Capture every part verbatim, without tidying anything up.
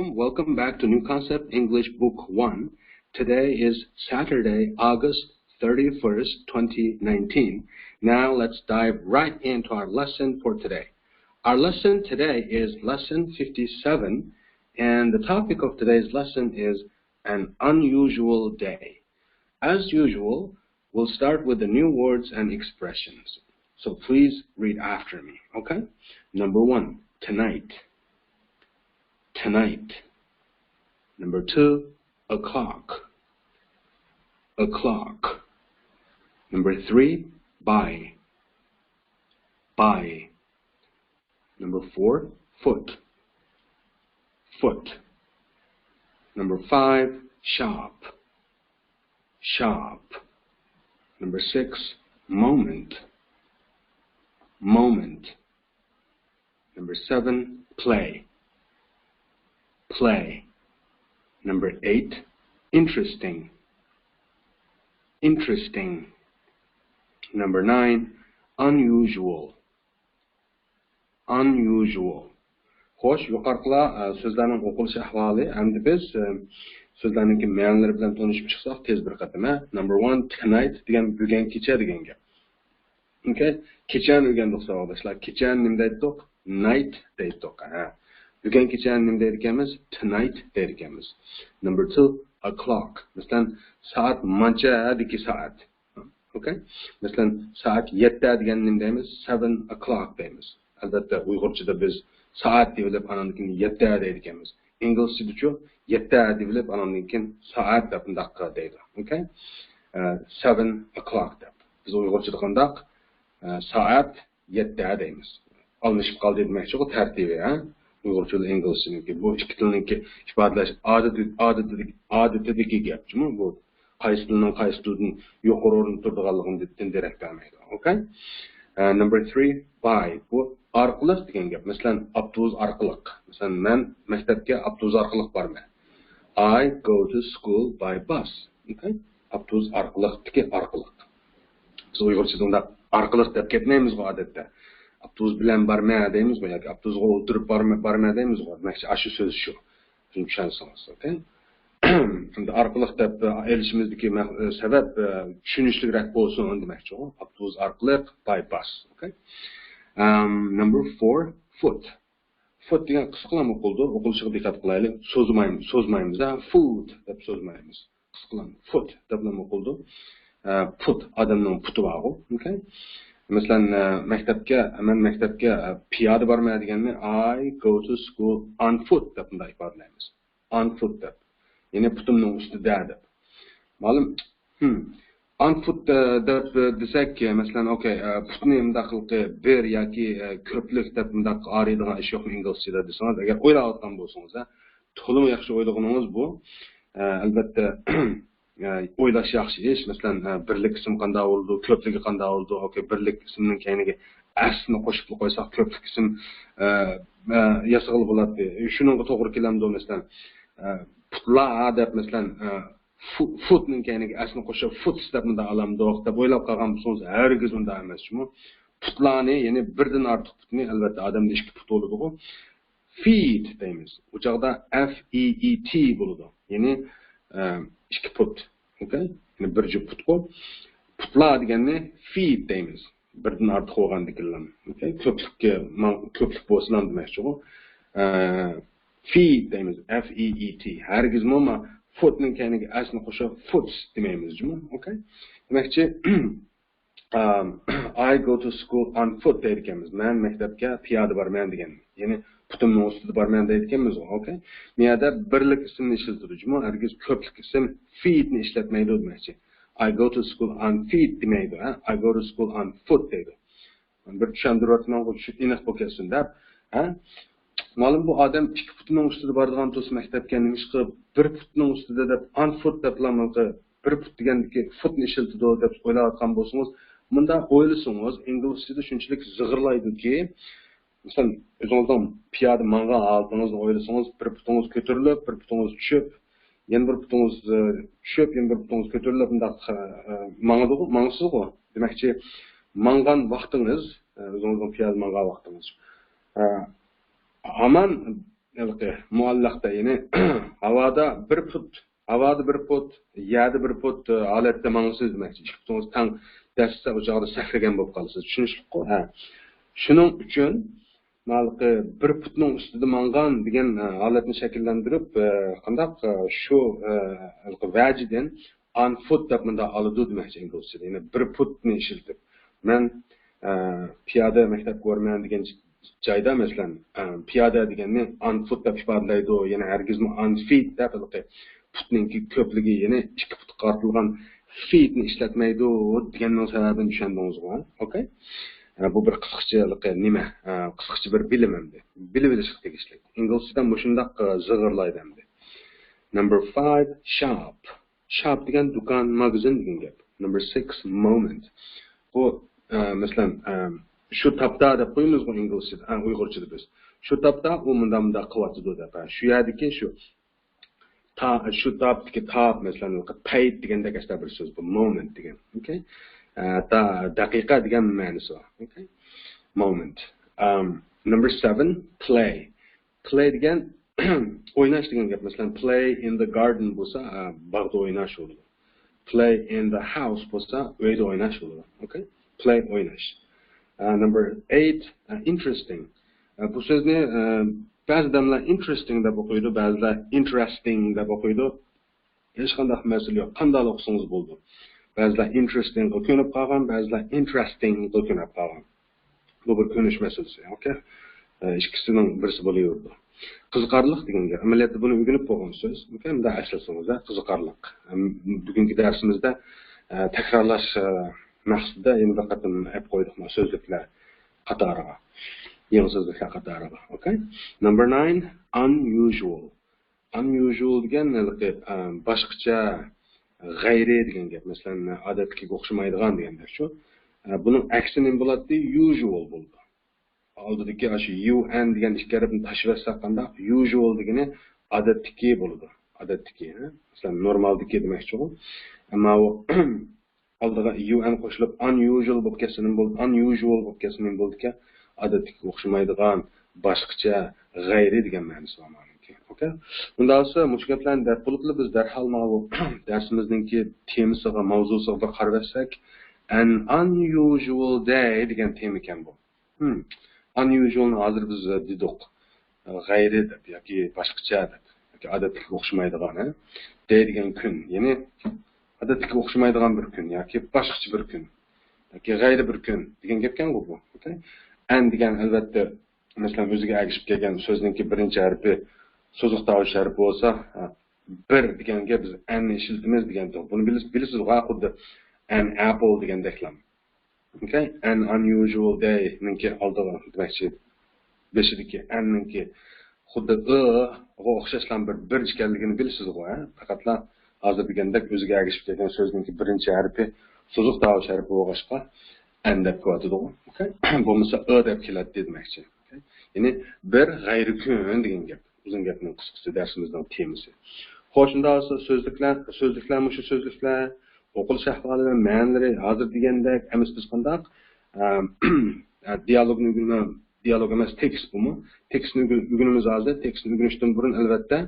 Welcome back to New Concept English Book one. Today is Saturday, August thirty-first, twenty nineteen. Now let's dive right into our lesson for today. Our lesson today is lesson fifty-seven, and the topic of today's lesson is an unusual day. As usual, we'll start with the new words and expressions. So please read after me, okay? Number one, tonight. Tonight. Number two, o'clock. O'clock. Number three, by. By. Number four, foot. Foot. Number five, shop. Shop. Number six, moment. Moment. Number seven, play. Play. Number eight, interesting. Interesting. Number nine, unusual. Unusual. خوش، يۇقىرىقىلار، ئە، سۆزلەرنىڭ ئوقۇلۇش ئەھۋالى. ئەمدى بىز، ئە، سۆزلەرنىڭكى مەنىلىرى بىلەن تونۇشۇپ چىقساق تېز بىر قېتىم، ھە؟ Number one, tonight دېگەن بۈگۈن كېچە دېگەن گەپ. ئوكەي؟ كېچەنى ئۆگەندۇق ساۋاقداشلار. كېچەنى نېمە دەيتتۇق؟ Night دەيتتۇق، ھە. بۈگۈن كېچەنى نېمە دەيدىكەنمىز؟ Tonight دەيدىكەنمىز. Number two, o'clock. مەسىلەن، سائەت مانچە، ھەدىكى سائەت. ئوكەي؟ مەسىلەن، سائەت يەتتە دېگەننى نېمە دەيمىز؟ Seven o'clock دەيمىز. ئەلۋەتتە، ئۇيغۇرچىدا بىز سائەت دېيىۋېلىپ، ئاناندىن كېيىن يەتتە دەيدىكەنمىز. ئىنگلىزچىدىچۇ؟ يەتتە دېيىۋېلىپ، ئاناندىن كېيىن سائەت دەپ مۇنداق دەيدۇ. ئوكەي؟ ئە، seven o'clock دەپ. بىز ئۇيغۇرچىدا قانداق؟ ئە، سائەت يەتتە دەيمىز. ئالمىشىپ قالدى دېمەكچىغۇ تەرتىپى، ھە؟ ئۇيغۇرچە بىلەن ئىنگلىزچىنىڭكى. بۇ ئىككى تىلنىڭكى ئىپادىلەش ئادىتى، ئادىتىدىكى، ئادىتىدىكى گەپ جۇمۇ بۇ. قايسى تىلنىڭ قايسى تىلدىن يۇقىرى ئورۇندا تۇرىدىغانلىقىدىن دېرەك بەرمەيدۇ. ئوكەي؟ ئە، number three, by. بۇ ئارقىلىق دېگەن گەپ. مەسىلەن، ئاپتوبۇس ئارقىلىق. مەسىلەن، مەن مەكتەپكە ئاپتوبۇس ئارقىلىق بارىمەن. I go to school by bus. ئوكەي؟ ئاپتوبۇس ئارقىلىقتىكى ئارقىلىق. بىز ئۇيغۇرچىدا ئۇنداق ئارقىلىق دەپ كەتمەيمىزغۇ ئادەتتە. ئاپتوبۇس بىلەن بارمەن دەيمىزغۇ ياكى ئاپتوبۇسقا ئولتۇرۇپ بارمەن، بارمەن دەيمىزغۇ. دېمەكچى، ئاشۇ سۆز شۇ. شۇنى چۈشەنسىڭىز، ئوكەي؟ ئەمدى ئارقىلىق دەپ، ئېلىشىمىزدىكى مەق-، سەۋەب، چۈشىنىشلىكرەك بولسۇن دېمەكچىغۇ. ئاپتوبۇس ئارقىلىق، by bus. ئوكەي؟ ئەم، number four, foot. Foot دېگەن قىسقىلام ئوقۇلىدۇ. ئوقۇلۇشىغا دىققەت قىلايلى. سوزمايمىز، سوزمايمىز، ھە؟ Foot دەپ سوزمايمىز. قىسقىلام، foot دەپلا ئوقۇلىدۇ. ئە، پۇت، ئادەمنىڭ پۇتى بارغۇ. ئوكەي؟ مەسىلەن، ئە، مەكتەپكە، مەن مەكتەپكە، ئە، پىيادە بارىمەن دېگەننى، I go to school on foot دەپ مۇنداق ئىپادىلەيمىز. On foot دەپ. يەنى پۇتۇمنىڭ ئۈستىدە دەپ. مەلۇم؟ ھىم. On foot، ئە، دەپ، ئە، دېسەك، مەسىلەن، ئوكەي، ئە، پۇتنى مۇنداق قىلقى بىر ياكى، ئە، كۆپلۈك دەپ مۇنداق ئايرىيدىغان ئىش يوقمۇ ئىنگلىزچىدا دېسىڭىز، ئەگەر ئويلاۋاتقان بولسىڭىز، ھە، تولىمۇ ياخشى ئويلىغىنىڭىز بۇ. ئە، ئەلۋەتتە، ئە، ئويلاش ياخشى ئىش. مەسىلەن، ئە، بىرلىك ئىسىم قانداق بولىدۇ، كۆپلۈكى قانداق بولىدۇ؟ ئوكەي، بىرلىك ئىسىمنىڭ كەينىگە ئەسنى قوشۇپلا قويساق، كۆپلۈك ئىسىم، ئە، ئە، ياسىغىلى بولاتتى. شۇنىڭغا توغرا كېلەمدۇ؟ مەسىلەن، ئە، پۇتلار دەپ، مەسىلەن، ئە، فۇ-، فۇتنىڭ كەينىگە ئەسنى قوشۇپ، فۇتس دەپ مۇنداق ئالامدۇق دەپ ئويلاپ قالغان بولسىڭىز، ھەرگىز ئۇنداق ئەمەس جۇمۇ. پۇتلارنى، يەنى بىردىن ئارتۇق پۇتنى، ئەلۋەتتە، ئادەمدە ئىككى پۇت بولىدىغۇ. Feet دەيمىز. ئۇ چاغدا F E E T بولىدۇ. يەنى، ئە، ئىككى پۇت. ئوكەي؟ يەنى بىر جۈپ پۇتقۇ. پۇتلار دېگەننى feet دەيمىز. بىردىن ئارتۇق بولغاندىكىنلا. ئوكەي؟ كۆپلۈككە، ماڭ-، كۆپلۈك بولسىلا دېمەكچىغۇ. ئە، feet دەيمىز. F E E T. ھەرگىزمۇ ما فۇتنىڭ كەينىگە ئەسنى قوشۇپ فۇتس دېمەيمىز جۇمۇ. ئوكەي؟ دېمەكچى، ئەم، I go to school on foot دەيدىكەنمىز. مەن مەكتەپكە پىيادە بارىمەن دېگەن. يەنى پۇتۇمنىڭ ئۈستىدە بارىمەن دەيدىكەنمىز. ئوكەي؟ بۇ يەردە بىرلىك ئىسىمنى ئىشلىتىدۇ جۇمۇ. ھەرگىز كۆپلۈك ئىسىم feet نى ئىشلەتمەيدۇ دېمەكچى. I go to school on feet دېمەيدۇ، ھە؟ I go to school on foot دەيدۇ. بىر چۈشەندۈرۈۋاتىمەنغۇ، چۈشۈ-، ئېنىق بولۇپ كەتسۇن دەپ، ھە؟ مەلۇم بۇ ئادەم ئىككى پۇتىنىڭ ئۈستىدە بارىدىغان تۇرسا مەكتەپكە، نېمىشقا بىر پۇتنىڭ ئۈستىدە دەپ، on foot دەپلا بىر پۇت دېگەندىكى فۇتنى ئىشلىتىدۇ دەپ ئويلاۋاتقان بولسىڭىز، مۇنداق ئويلىسىڭىز، ئىنگلىزچىدا شۇنچىلىك زىغىرلايدۇكى، مەسىلەن، ئۆزىڭىزنىڭ پىيادە ماڭغان ھالىتىڭىزنى ئويلىسىڭىز، بىر پۇتىڭىز كۆتۈرۈلۈپ، بىر پۇتىڭىز چۈشۈپ، يەنە بىر پۇتىڭىز، ئە، چۈشۈپ، يەنە بىر پۇتىڭىز كۆتۈرۈلۈپ، مۇنداق، ئە، ماڭىدىغۇ، ماڭىسىزغۇ. دېمەكچى، ماڭغان ۋاقتىڭىز، ئە، ئۆزىڭىزنىڭ پىيادە ماڭغان ۋاقتىڭىز، ئە، ھامان ھېلىقى مۇئەللەقتە، يەنى ھاۋادا بىر پۇت، ھاۋادا بىر پۇت، يەردە بىر پۇت، ئە، ھالەتتە ماڭىسىز دېمەكچى. ئىككى پۇتىڭىز تەڭ دەسسىسە، ئۇ چاغدا سەكرىگەن بولۇپ قالىسىز. چۈشىنىشلىكقۇ؟ ھە. شۇنىڭ ئۈچۈن مانا بىر پۇتنىڭ ئۈستىدە ماڭغان دېگەن، ئە، ھالەتنى شەكىللەندۈرۈپ، ئە، قانداق، ئە، شۇ، ئە، ھېلىقى ۋەجىدىن on foot دەپ مۇنداق ئالىدۇ دېمەكچى ئىنگلىزچىدە. يەنى بىر پۇتنى ئىشلىتىپ. مەن، ئە، پىيادە مەكتەپكە بارىمەن دېگەن جايدا، مەسىلەن، ئە، پىيادە دېگەننى on foot دەپ ئىپادىلەيدۇ، يەنى ھەرگىزمۇ on feet دەپ، ھېلىقى پۇتنىڭكى كۆپلۈكى، يەنى ئىككى پۇتقا قارىتىلغان feet نى ئىشلەتمەيدۇ دېگەننىڭ سەۋەبىنى چۈشەندىڭىزغۇ؟ ئوكەي. ئە، بۇ بىر قىسقىچە ھېلىقى نېمە؟ ئە، قىسقىچە بىر بىلىم ئەمدى. بىلىۋېلىشقا تېگىشلىك. ئىنگلىزچىدا مۇشۇنداق، ئە، زىغىرلايدۇ ئەمدى. Number five، sharp. Sharp دېگەن دۇكان، ماگىزىن دېگەن گەپ. Number six، moment. بۇ، ئە، مەسىلەن، ئە، شۇ تاپتا دەپ قويىمىزغۇ ئىنگلىزچىدا، ئە، ئۇيغۇرچىدا بىز. شۇ تاپتا ئۇ مۇنداق مۇنداق قىلىۋاتىدۇ دەپ. ھە، شۇ يەردىكى شۇ تا-، شۇ تاپتىكى تاپ، مەسىلەن، پەيت دېگەندەك ئەسلى بىر سۆز بۇ، moment دېگەن. ئوكەي. ئە، تا-، دەقىقە دېگەن مەنىسى بار. ئوكەي. Moment. ئەم، number seven، play. Play دېگەن ئويناش دېگەن گەپ. مەسىلەن، play in the garden بولسا، ئە، باغدا ئويناش بولىدۇ. Play in the house بولسا ئۆيدە ئويناش بولىدۇ. ئوكەي. Play، ئويناش. ئە، number eight، ئە، interesting. ئە، بۇ سۆزنى، ئە، بەزى ئادەملەر interesting دەپ ئوقۇيدۇ، بەزىلەر interesting دەپ ئوقۇيدۇ. ھېچقانداق مەسىلە يوق. قانداق ئوقۇسىڭىز بولىدۇ. بەزىلەر interesting غا كۆنۈپ قالغان، بەزىلەر interesting غا كۆنۈپ قالغان. بۇ بىر كۆنۈش مەسىلىسى. ئوكەي. ئە، ئىككىسىنىڭ بىرسى بولۇۋېرىدۇ. قىزىقارلىق دېگەن گەپ. ئەمەلىيەتتە بۇنى ئۆگىنىپ بولغان سۆز. ئوكەي. مۇنداق ئەسلىسىڭىزدە قىزىقارلىق. ئەم، بۈگۈنكى دەرسىمىزدە، ئە، تەكرارلاش، ئە، مەقسىتىدە يەنە بىر قېتىم ئېلىپ قويدۇق مانا سۆزلۈكلەر قاتارىغا. يېڭى سۆزلۈكلەر قاتارىغا. ئوكەي. Number nine، unusual. Unusual دېگەن ھېلىقى، ئە، باشقىچە، غەيرىي دېگەن گەپ. مەسىلەن، ئادەتتىكىگە ئوخشىمايدىغان دېگەندەك شۇ. ئە، بۇنىڭ ئەكسى نېمە بولاتتى؟ Usual بولىدۇ. ئالدىدىكى ئاشۇ يۇ ئېن دېگەن ئىككى ھەرپنى تاشلىۋەتسەك قانداق؟ Usual دېگىنى ئادەتتىكى بولىدۇ. ئادەتتىكى، ھە؟ مەسىلەن، نورمالدىكى دېمەكچىغۇ. ئەمما ئۇ ئالدىغا يۇ ئېن قوشۇلۇپ، unusual بولۇپ كەتسە نېمە بولىدۇ؟ Unusual بولۇپ كەتسە نېمە بولىدىكەن؟ ئادەتتىكىگە ئوخشىمايدىغان، باشقىچە، غەيرىي دېگەن مەنىسى بار مانىڭكى. ئوكەي؟ ئۇنداق بولسا، مۇشۇ گەپلەرنى دەپ بولۇپلا بىز دەرھال ماۋۇ دەرسىمىزنىڭكى تېمىسىغا، ماۋزۇسىغا بىر قارىۋەتسەك، an unusual day دېگەن تېما ئىكەن بۇ. ھىم. Unusual نى ھازىر بىز دېدۇق. غەيرىي دەپ ياكى باشقىچە دەپ ياكى ئادەتتىكىگە ئوخشىمايدىغان، ھە؟ Day دېگەن كۈن، يەنى ئادەتتىكىگە ئوخشىمايدىغان بىر كۈن ياكى باشقىچە بىر كۈن ياكى غەيرىي بىر كۈن دېگەن گەپكەنغۇ بۇ. ئوكەي؟ ئەن دېگەن ئەلۋەتتە، مەسىلەن، ئۆزىگە ئەگىشىپ كەلگەن سۆزنىڭكى بىرىنچى ھەرپى سوزۇق تاۋۇش ھەرپى بولسا، ھە، بىر دېگەنگە بىز ئەننى ئىشلىتىمىز دېگەن توغرا. بۇنى بىلىسىز، بىلىسىزغۇ، خۇددى an apple دېگەندەكلا. ئوكەي؟ An unusual day نىڭكى ئالدىغا دېمەكچى، بېشىدىكى ئەننىڭكى خۇددى ئىغا ئوخشاشلا بىر بىر ئىكەنلىكىنى بىلىسىزغۇ، ھە؟ پەقەتلا ھازىر دېگەندەك ئۆزىگە ئەگىشىپ كەلگەن سۆزنىڭكى بىرىنچى ھەرپى سوزۇق تاۋۇش ھەرپى بولغاچقا، ئەن دەپ كېلىۋاتىدىغۇ. ئوكەي؟ بولمىسا ئا دەپ كېلەتتى دېمەكچى. ئوكەي؟ يەنى بىر غەيرىي كۈن دېگەن گەپ. ئۇزۇن گەپنىڭ قىسقىسى، دەرسىمىزنىڭ تېمىسى. خوش، ئۇنداق بولسا سۆزلۈكلەر، سۆزلۈكلەر مۇشۇ سۆزلۈكلەر، ئوقۇلۇش ئەھۋالى ۋە مەنىلىرى ھازىر دېگەندەك ئەمەس، بىز قانداق، ئە، ئە، دىيالوگنى ئۆگىنىمىز، دىيالوگ ئەمەس، تېكىست بۇمۇ. تېكىستنى ئۆگە-، ئۆگىنىمىز ھازىر. تېكىستنى ئۆگىنىشتىن بۇرۇن، ئەلۋەتتە،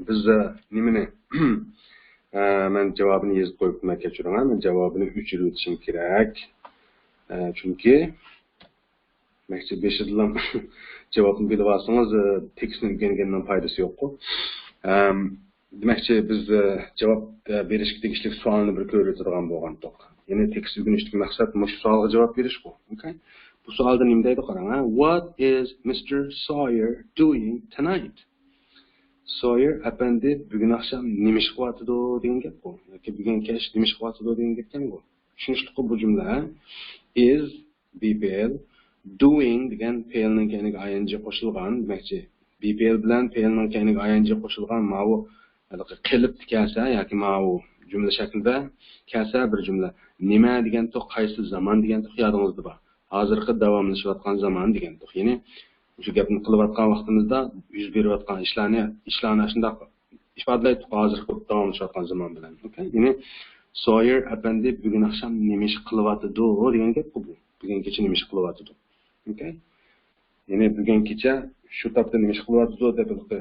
بىز، ئە، نېمىنى، ئە، مەن جاۋابىنى يېزىپ قويۇپتىمەن، كەچۈرۈڭ، مەن جاۋابىنى ئۆچۈرۈۋېتىشىم كېرەك. ئە، چۈنكى دېمەكچى، بېشىدىلا جاۋابنى بىلىۋالسىڭىز، ئە، تېكىستنى ئۆگەنگەننىڭ پايدىسى يوققۇ. ئەم، دېمەكچى، بىز، ئە، جاۋاب، ئە، بېرىشكە تېگىشلىك سوئالنى بىر كۆرۈۋېتىدىغان بولغانتۇق. يەنى تېكىست ئۆگىنىشتىكى مەقسەت مۇشۇ سوئالغا جاۋاب بېرىشقۇ. ئوكەي؟ بۇ سوئالدا نېمە دەيدۇ، قاراڭ، ھە؟ What is Mister Sawyer doing tonight? سويېر ئەپەندى بۈگۈن ئاخشام نېمە ئىش قىلىۋاتىدۇ دېگەن گەپقۇ. ياكى بۈگۈن كەچ نېمە ئىش قىلىۋاتىدۇ دېگەن گەپكەنغۇ. چۈشىنىشلىكقۇ بۇ جۈملە، ھە؟ Is be پېئىل، doing دېگەن پېئىلنىڭ كەينىگە ئاي ئېن جى قوشۇلغان دېمەكچى. Be پېئىل بىلەن پېئىلنىڭ كەينىگە ئاي ئېن جى قوشۇلغان ماۋۇ ھېلىقى قېلىپتا كەلسە ياكى ماۋۇ جۈملە شەكلىدە كەلسە بىر جۈملە. نېمە دېگەنتۇق، قايسى زامان دېگەنتۇق يادىڭىزدا بار. ھازىرقى داۋاملىشىۋاتقان زامان دېگەنتۇق. يەنى مۇشۇ گەپنى قىلىۋاتقان ۋاقتىمىزدا يۈز بېرىۋاتقان ئىشلارنى، ئىشلارنى ئاشۇنداق ئىپادىلەيتتۇق، ھازىرقى داۋاملىشىۋاتقان زامان بىلەن. ئوكەي؟ يەنى سويېر ئەپەندى بۈگۈن ئاخشام نېمە ئىش قىلىۋاتىدۇ دېگەن گەپقۇ بۇ. بۈگۈن كېچە نېمە ئىش قىلىۋاتىدۇ؟ ئوكەي؟ يەنى بۈگۈن كېچە شۇ تاپتا نېمە ئىش قىلىۋاتىدۇ دەپ، ھېلىقى،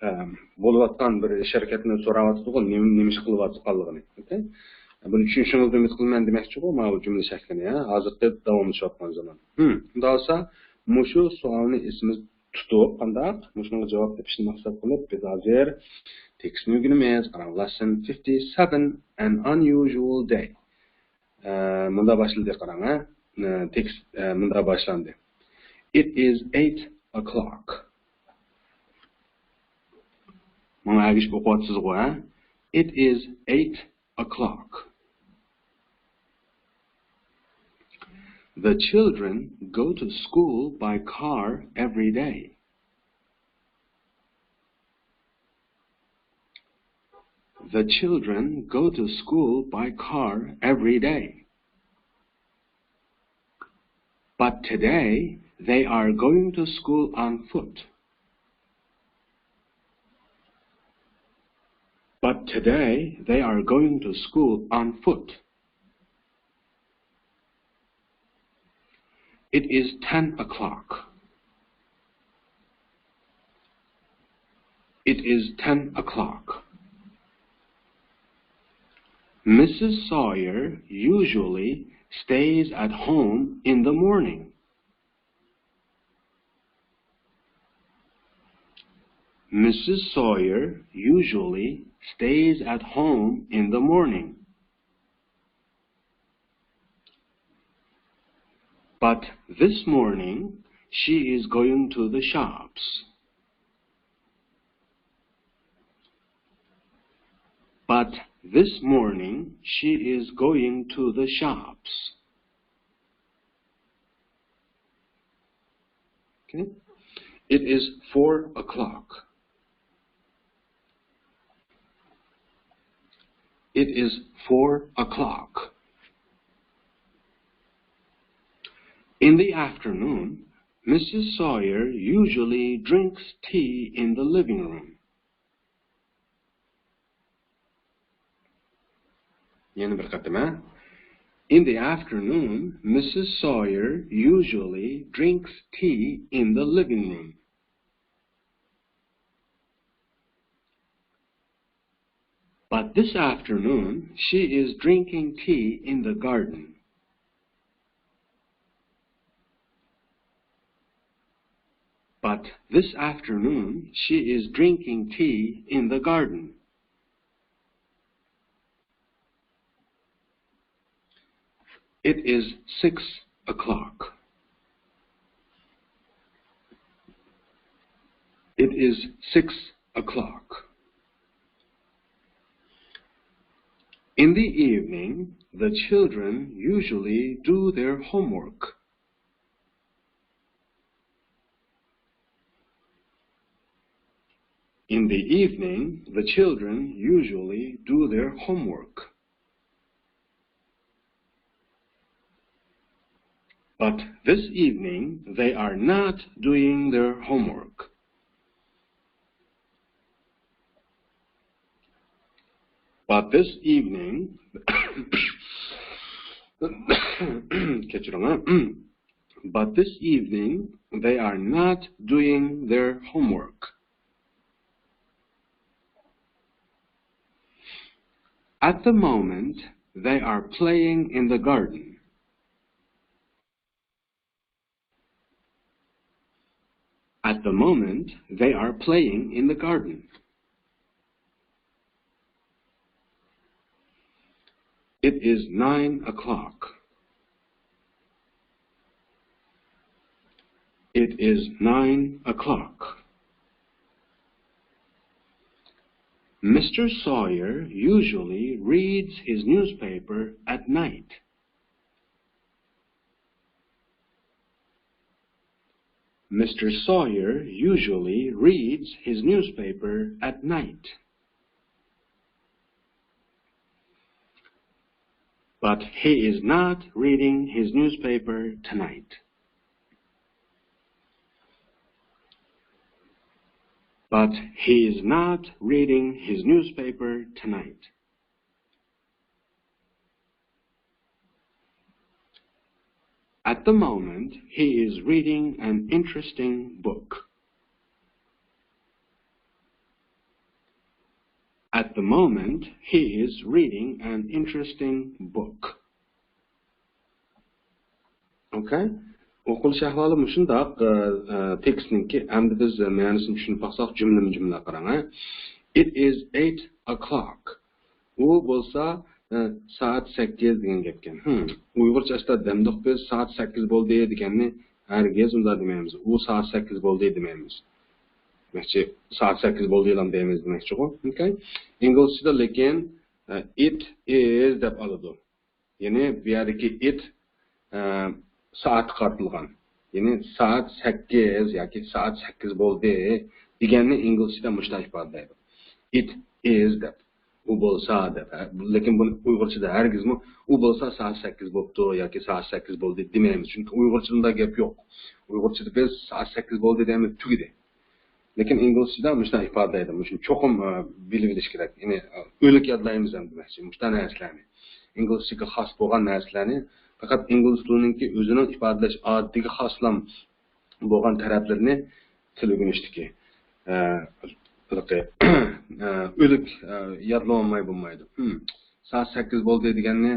ئە، بولۇۋاتقان بىر ئىش ھەرىكەتنى سوراۋاتىدىغۇ، نېمە، نېمە ئىش قىلىۋاتقانلىقىنى. ئوكەي؟ بۇنى چۈشىنىشىڭىزنى ئۈمىد قىلىمەن دېمەكچىغۇ، ماۋۇ جۈملە شەكلىنى، ھە، ھازىرقى داۋاملىشىۋاتقان زامان. ھىم، ئۇنداق بولسا، مۇشۇ سوئالنى ئېسىمىزدە تۇتۇپ، قانداق؟ مۇشۇنىڭغا جاۋاب تېپىشنى مەقسەت قىلىپ، بىز ھازىر تېكىستنى ئۆگىنىمىز. قاراڭ، lesson fifty-seven, an unusual day. ئە، مۇندا باشلىدى، قاراڭ، ھە. ئە، تېكىست، ئە، مۇندا باشلاندى. It is eight o'clock. ماڭا ئەگىشىپ ئوقۇۋاتىسىزغۇ، ھە؟ It is eight o'clock. The children go to school by car every day. The children go to school by car every day. But today they are going to school on foot. But today they are going to school on foot. It is ten o'clock. It is ten o'clock. Missus Sawyer usually stays at home in the morning. Missus Sawyer usually stays at home in the morning. But this morning she is going to the shops. But this morning she is going to the shops. Okay? It is four o'clock. It is four o'clock. In the afternoon, Missus Sawyer usually drinks tea in the living room. يەنە بىر قېتىم، ھە؟ In the afternoon, Missus Sawyer usually drinks tea in the living room. But this afternoon, she is drinking tea in the garden. But this afternoon, she is drinking tea in the garden. It is six o'clock. It is six o'clock. In the evening, the children usually do their homework. In the evening, the children usually do their homework. But this evening, they are not doing their homework. But this evening, كەچۈرۈڭ، ھە؟ But this evening, they are not doing their homework. At the moment, they are playing in the garden. At the moment, they are playing in the garden. It is nine o'clock. It is nine o'clock. Mister Sawyer usually reads his newspaper at night. Mister Sawyer usually reads his newspaper at night. But he is not reading his newspaper tonight. But he is not reading his newspaper tonight. At the moment, he is reading an interesting book. moment, he is reading an interesting book. Okay? ئوقۇلۇش ئەھۋالى مۇشۇنداق، ئە، ئە، تېكىستنىڭكى. ئەمدى بىز مەنىسىنى چۈشىنىپ باقساق، جۈملىمۇ جۈملە قاراڭ، ھە. It is eight o'clock. ئۇ بولسا، ئە، سائەت سەككىز دېگەن گەپكەن. ھىم، ئۇيغۇرچە ئەسلىدە دەمدۇق بىز، سائەت سەككىز بولدى دېگەننى ھەرگىز ئۇنداق دېمەيمىز. ئۇ سائەت سەككىز بولدى دېمەيمىز. دېمەكچى، سائەت سەككىز بولدى دەيمىز دېمەكچىغۇ. Okay؟ ئىنگلىزچىدا لېكىن، ئە، it is دەپ ئالىدۇ. يەنى بۇ يەردىكى it، ئە، سائەتكە قارىتىلغان. يەنى سائەت سەككىز ياكى سائەت سەككىز بولدى دېگەننى ئىنگلىزچىدا مۇشۇنداق ئىپادىلەيدۇ. It is دەپ. ئۇ بولسا دەپ. ھە، لېكىن بۇنى ئۇيغۇرچىدا ھەرگىزمۇ ئۇ بولسا سائەت سەككىز بوپتۇ ياكى سائەت سەككىز بولدى دېمەيمىز. چۈنكى ئۇيغۇرچىدا گەپ يوق. ئۇيغۇرچىدا بىز سائەت سەككىز بولدى دەيمىز، تۈگىدى. لېكىن ئىنگلىزچىدا مۇشۇنداق ئىپادىلەيدۇ. مۇشۇنى چوقۇم، ئە، بىلىۋېلىش كېرەك. يەنى، ئە، ئۆلۈك يادلايمىز ھەم دېمەكچى. مۇشۇنداق نەرسىلەرنى. ئىنگلىزچىگە خاس بولغان نەرسىلەرنى، پەقەت ئىنگلىز تىلىنىڭكى ئۆزىنىڭ ئىپادىلەش ئادىتىگە خاسلا بولغان تەرەپلىرىنى تىل ئۆگىنىشتىكى، ئە، ھېلىقى، ئە، ئۆلۈك، ئە، يادلىۋالماي بولمايدۇ. ھىم، سائەت سەككىز بولدى دېگەننى،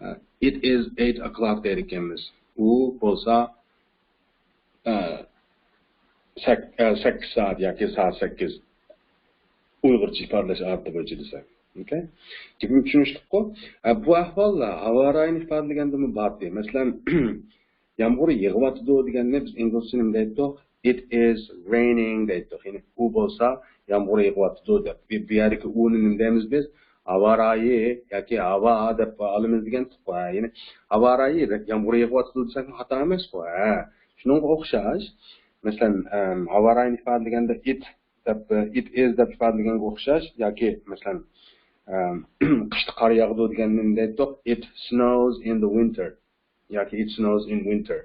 ئە، it is eight o'clock دەيدىكەنمىز. ئۇ بولسا، ئە، سەك-، ئە، سەككىز سائەت ياكى سائەت سەككىز. ئۇيغۇرچە ئىپادىلەش ئادىتى بويىچە دېسەك. Okay؟ گېپىم چۈشىنىشلىكقۇ؟ ئە، بۇ ئەھۋال ھاۋا رايىنى ئىپادىلىگەندىمۇ باردى. مەسىلەن، يامغۇر يېغىۋاتىدۇ دېگەننى بىز ئىنگلىزچە نېمە دەيتتۇق؟ It is raining دەيتتۇق. يەنى ئۇ بولسا يامغۇر يېغىۋاتىدۇ دەپ. بۇ، بۇ يەردىكى ئۇنى نېمە دەيمىز بىز؟ ھاۋا رايى ياكى ھاۋا دەپ ئالىمىز دېگەنتۇق. يەنى ھاۋا رايى يامغۇر يېغىۋاتىدۇ دېسەكمۇ خاتا ئەمەسقۇ. ھە، شۇنىڭغا ئوخشاش. مەسىلەن، ئەم، ھاۋا رايىنى ئىپادىلىگەندە it دەپ، it is دەپ ئىپادىلىگەنگە ئوخشاش ياكى مەسىلەن، ئەم، قىشتا قار ياغىدۇ دېگەننى نېمە دەيتتۇق؟ It snows in the winter. ياكى it snows in winter.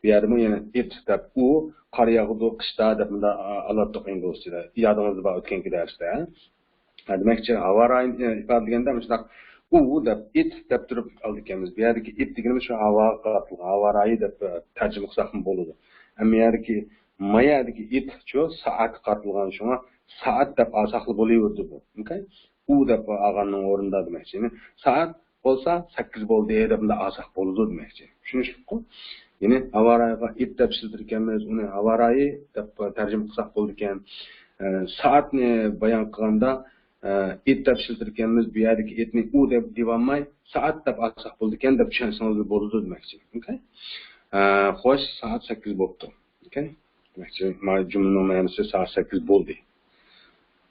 بۇ يەردىمۇ يەنە it دەپ ئۇ قار ياغىدۇ قىشتا دەپ مۇنداق ئالاتتۇق ئىنگلىزچىدە. يادىڭىزدا بار ئۆتكەنكى دەرستە. ھە، دېمەكچى، ھاۋا رايىنى ئىپادىلىگەندە مۇشۇنداق ئۇ دەپ it دەپ تۇرۇپ ئالىدىكەنمىز. بۇ يەردىكى it دېگىنىمىز شۇ ھاۋاغا قارىتىلغان، ھاۋا رايى دەپ، ئە، تەرجىمە قىلساقمۇ بولىدۇ. ئەمما يەردىكى ما يەردىكى it شۇ سائەتكە قارىتىلغان، شۇڭا سائەت دەپ ئالساقلا بولۇۋېرىدۇ بۇ. Okay؟ ئۇ دەپ ئالغاننىڭ ئورنىدا دېمەكچى. يەنى سائەت بولسا سەككىز بولدى دەپ مۇنداق ئالساق بولىدۇ دېمەكچى. چۈشىنىشلىكقۇ؟ يەنى ھاۋا رايىغا it دەپ ئىشلىتىدىكەنمىز، ئۇنى ھاۋا رايى دەپ تەرجىمە قىلساق بولىدىكەن. ئە، سائەتنى بايان قىلغاندا، ئە، it دەپ ئىشلىتىدىكەنمىز، بۇ يەردىكى itنى ئۇ دەپ دېيىۋالماي، سائەت دەپ ئالساق بولىدىكەن دەپ چۈشەنسىڭىزلا بولىدۇ دېمەكچى. Okay؟ ئە، خوش، سائەت سەككىز بوپتۇ. Okay؟ دېمەكچى، مانا جۈملىنىڭ مەنىسى سائەت سەككىز بولدى.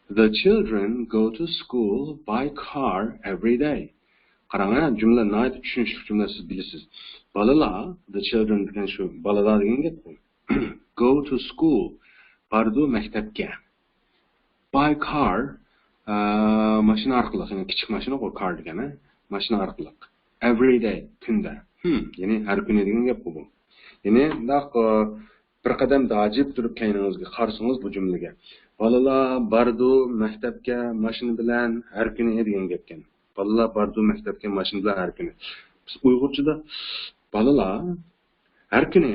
The children go to school by car every day. قاراڭ، ھە، جۈملە ناھايىتى چۈشىنىشلىك جۈملە، سىز بىلىسىز. بالىلار، the children دېگەن شۇ بالىلار دېگەن گەپقۇ. Go to school، بارىدۇ مەكتەپكە. By car، ئە، ماشىنا ئارقىلىق، يەنى كىچىك ماشىنىغۇ car دېگەن، ھە؟ ماشىنا ئارقىلىق. Every day، كۈندە. ھىم، يەنى ھەر كۈنى دېگەن گەپقۇ بۇ. يەنى مۇنداق، ئە، بىر قەدەم داجىپ تۇرۇپ كەينىڭىزگە قارىسىڭىز بۇ جۈملىگە. بالىلار بارىدۇ مەكتەپكە ماشىنا بىلەن ھەر كۈنى دېگەن گەپكەن. بالىلار بارىدۇ مەكتەپكە ماشىنا بىلەن ھەر كۈنى. بىز ئۇيغۇرچىدا بالىلار ھەر كۈنى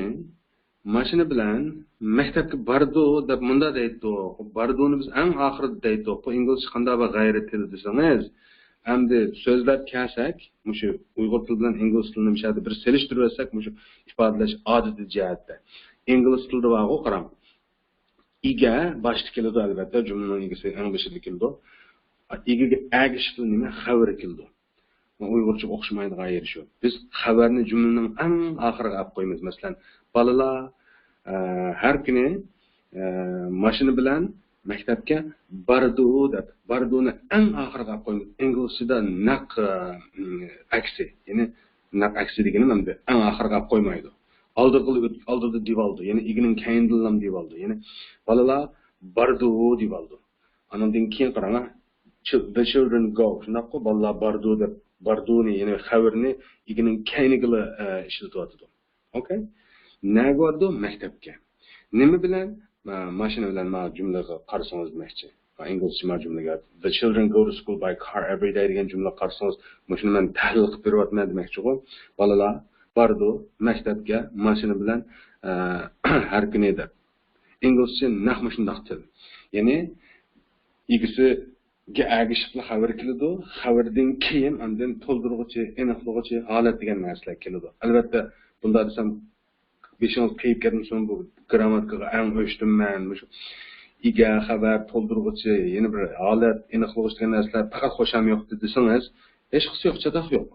ماشىنا بىلەن مەكتەپكە بارىدۇ دەپ مۇنداق دەيتتۇق. بارىدۇنى بىز ئەڭ ئاخىرىدا دەيتتۇق. بۇ ئىنگلىزچە قانداق بىر غەيرىي تىل دېسىڭىز، ئەمدى سۆزلەپ كەلسەك، مۇشۇ ئۇيغۇر تىلى بىلەن ئىنگلىز تىلىنى مۇشۇ يەردە بىر سېلىشتۇرۇۋەتسەك، مۇشۇ ئىپادىلەش ئادىتى جەھەتتە. ئىنگلىز تىلىدا بارغۇ، قاراڭ. ئىگە باشتا كېلىدۇ، ئەلۋەتتە، جۈملىنىڭ ئىگىسى ئەڭ بېشىدا كېلىدۇ. ئىگىگە، ئەگە ئىشلىتىدۇ نېمە؟ خەۋىرى كېلىدۇ. ئۇيغۇرچىغا ئوخشىمايدىغان يېرى شۇ. بىز خەۋەرنى جۈملىنىڭ ئەڭ ئاخىرىغا ئەپ قويىمىز. مەسىلەن، بالىلار، ئە، ھەر كۈنى، ئە، ماشىنا بىلەن مەكتەپكە بارىدۇ دەپ، بارىدۇنى ئەڭ ئاخىرىغا ئەپ قويىمىز. ئىنگلىزچىدا نەق، ئە، ئەكسى. يەنى نەق ئەكسى دېگىنىم ئەمدى ئەڭ ئاخىرىغا ئەپ قويمايدۇ. ئالدىغىلا ئۆت-، ئالدىدا دېۋالدۇ. يەنى ئىگىنىڭ كەينىدىنلا دېۋالدۇ. يەنى بالىلار بارىدۇ دېۋالدۇ. ئانىڭدىن كېيىن قاراڭ، چىل-، the children go. شۇنداققۇ، بالىلار بارىدۇ دەپ، بارىدۇنى، يەنى خەۋىرىنى ئىگىنىڭ كەينىگىلا، ئە، ئىشلىتىۋاتىدۇ. Okay؟ نەگە بارىدۇ؟ مەكتەپكە. نېمە بىلەن؟ ئە، ماشىنا بىلەن. ما جۈملىگە قارىسىڭىز دېمەكچى. ما ئىنگلىزچە ما جۈملىگە. The children go to school by car every day دېگەن جۈملىگە قارىسىڭىز، مۇشۇنى مەن تەھلىل قىلىپ بېرىۋاتىمەن دېمەكچىغۇ. بالىلار بارىدۇ مەكتەپكە ماشىنا بىلەن، ئە، ھەر كۈنى دەپ. ئىنگلىزچە نەق مۇشۇنداق تىل. يەنى ئىگىسى ئەگىشىپلا خەۋەر كېلىدۇ. خەۋەردىن كېيىن ئاندىن تولدۇرغۇچى، ئېنىقلىغۇچى ھالەت دېگەن نەرسىلەر كېلىدۇ. ئەلۋەتتە، بۇنداق دېسەم، بېشىڭىز قېيىپ كەتمىسۇن، بۇ گىرامماتىكىغا ئەڭ ئۆچتۈم مەن. مۇشۇ ئىگە، خەۋەر، تولدۇرغۇچى، يەنە بىر ھالەت، ئېنىقلىغۇچ دېگەن نەرسىلەر پەقەت خۇشام يوق دېسىڭىز، ھېچقىسى يوق، چاتاق يوق.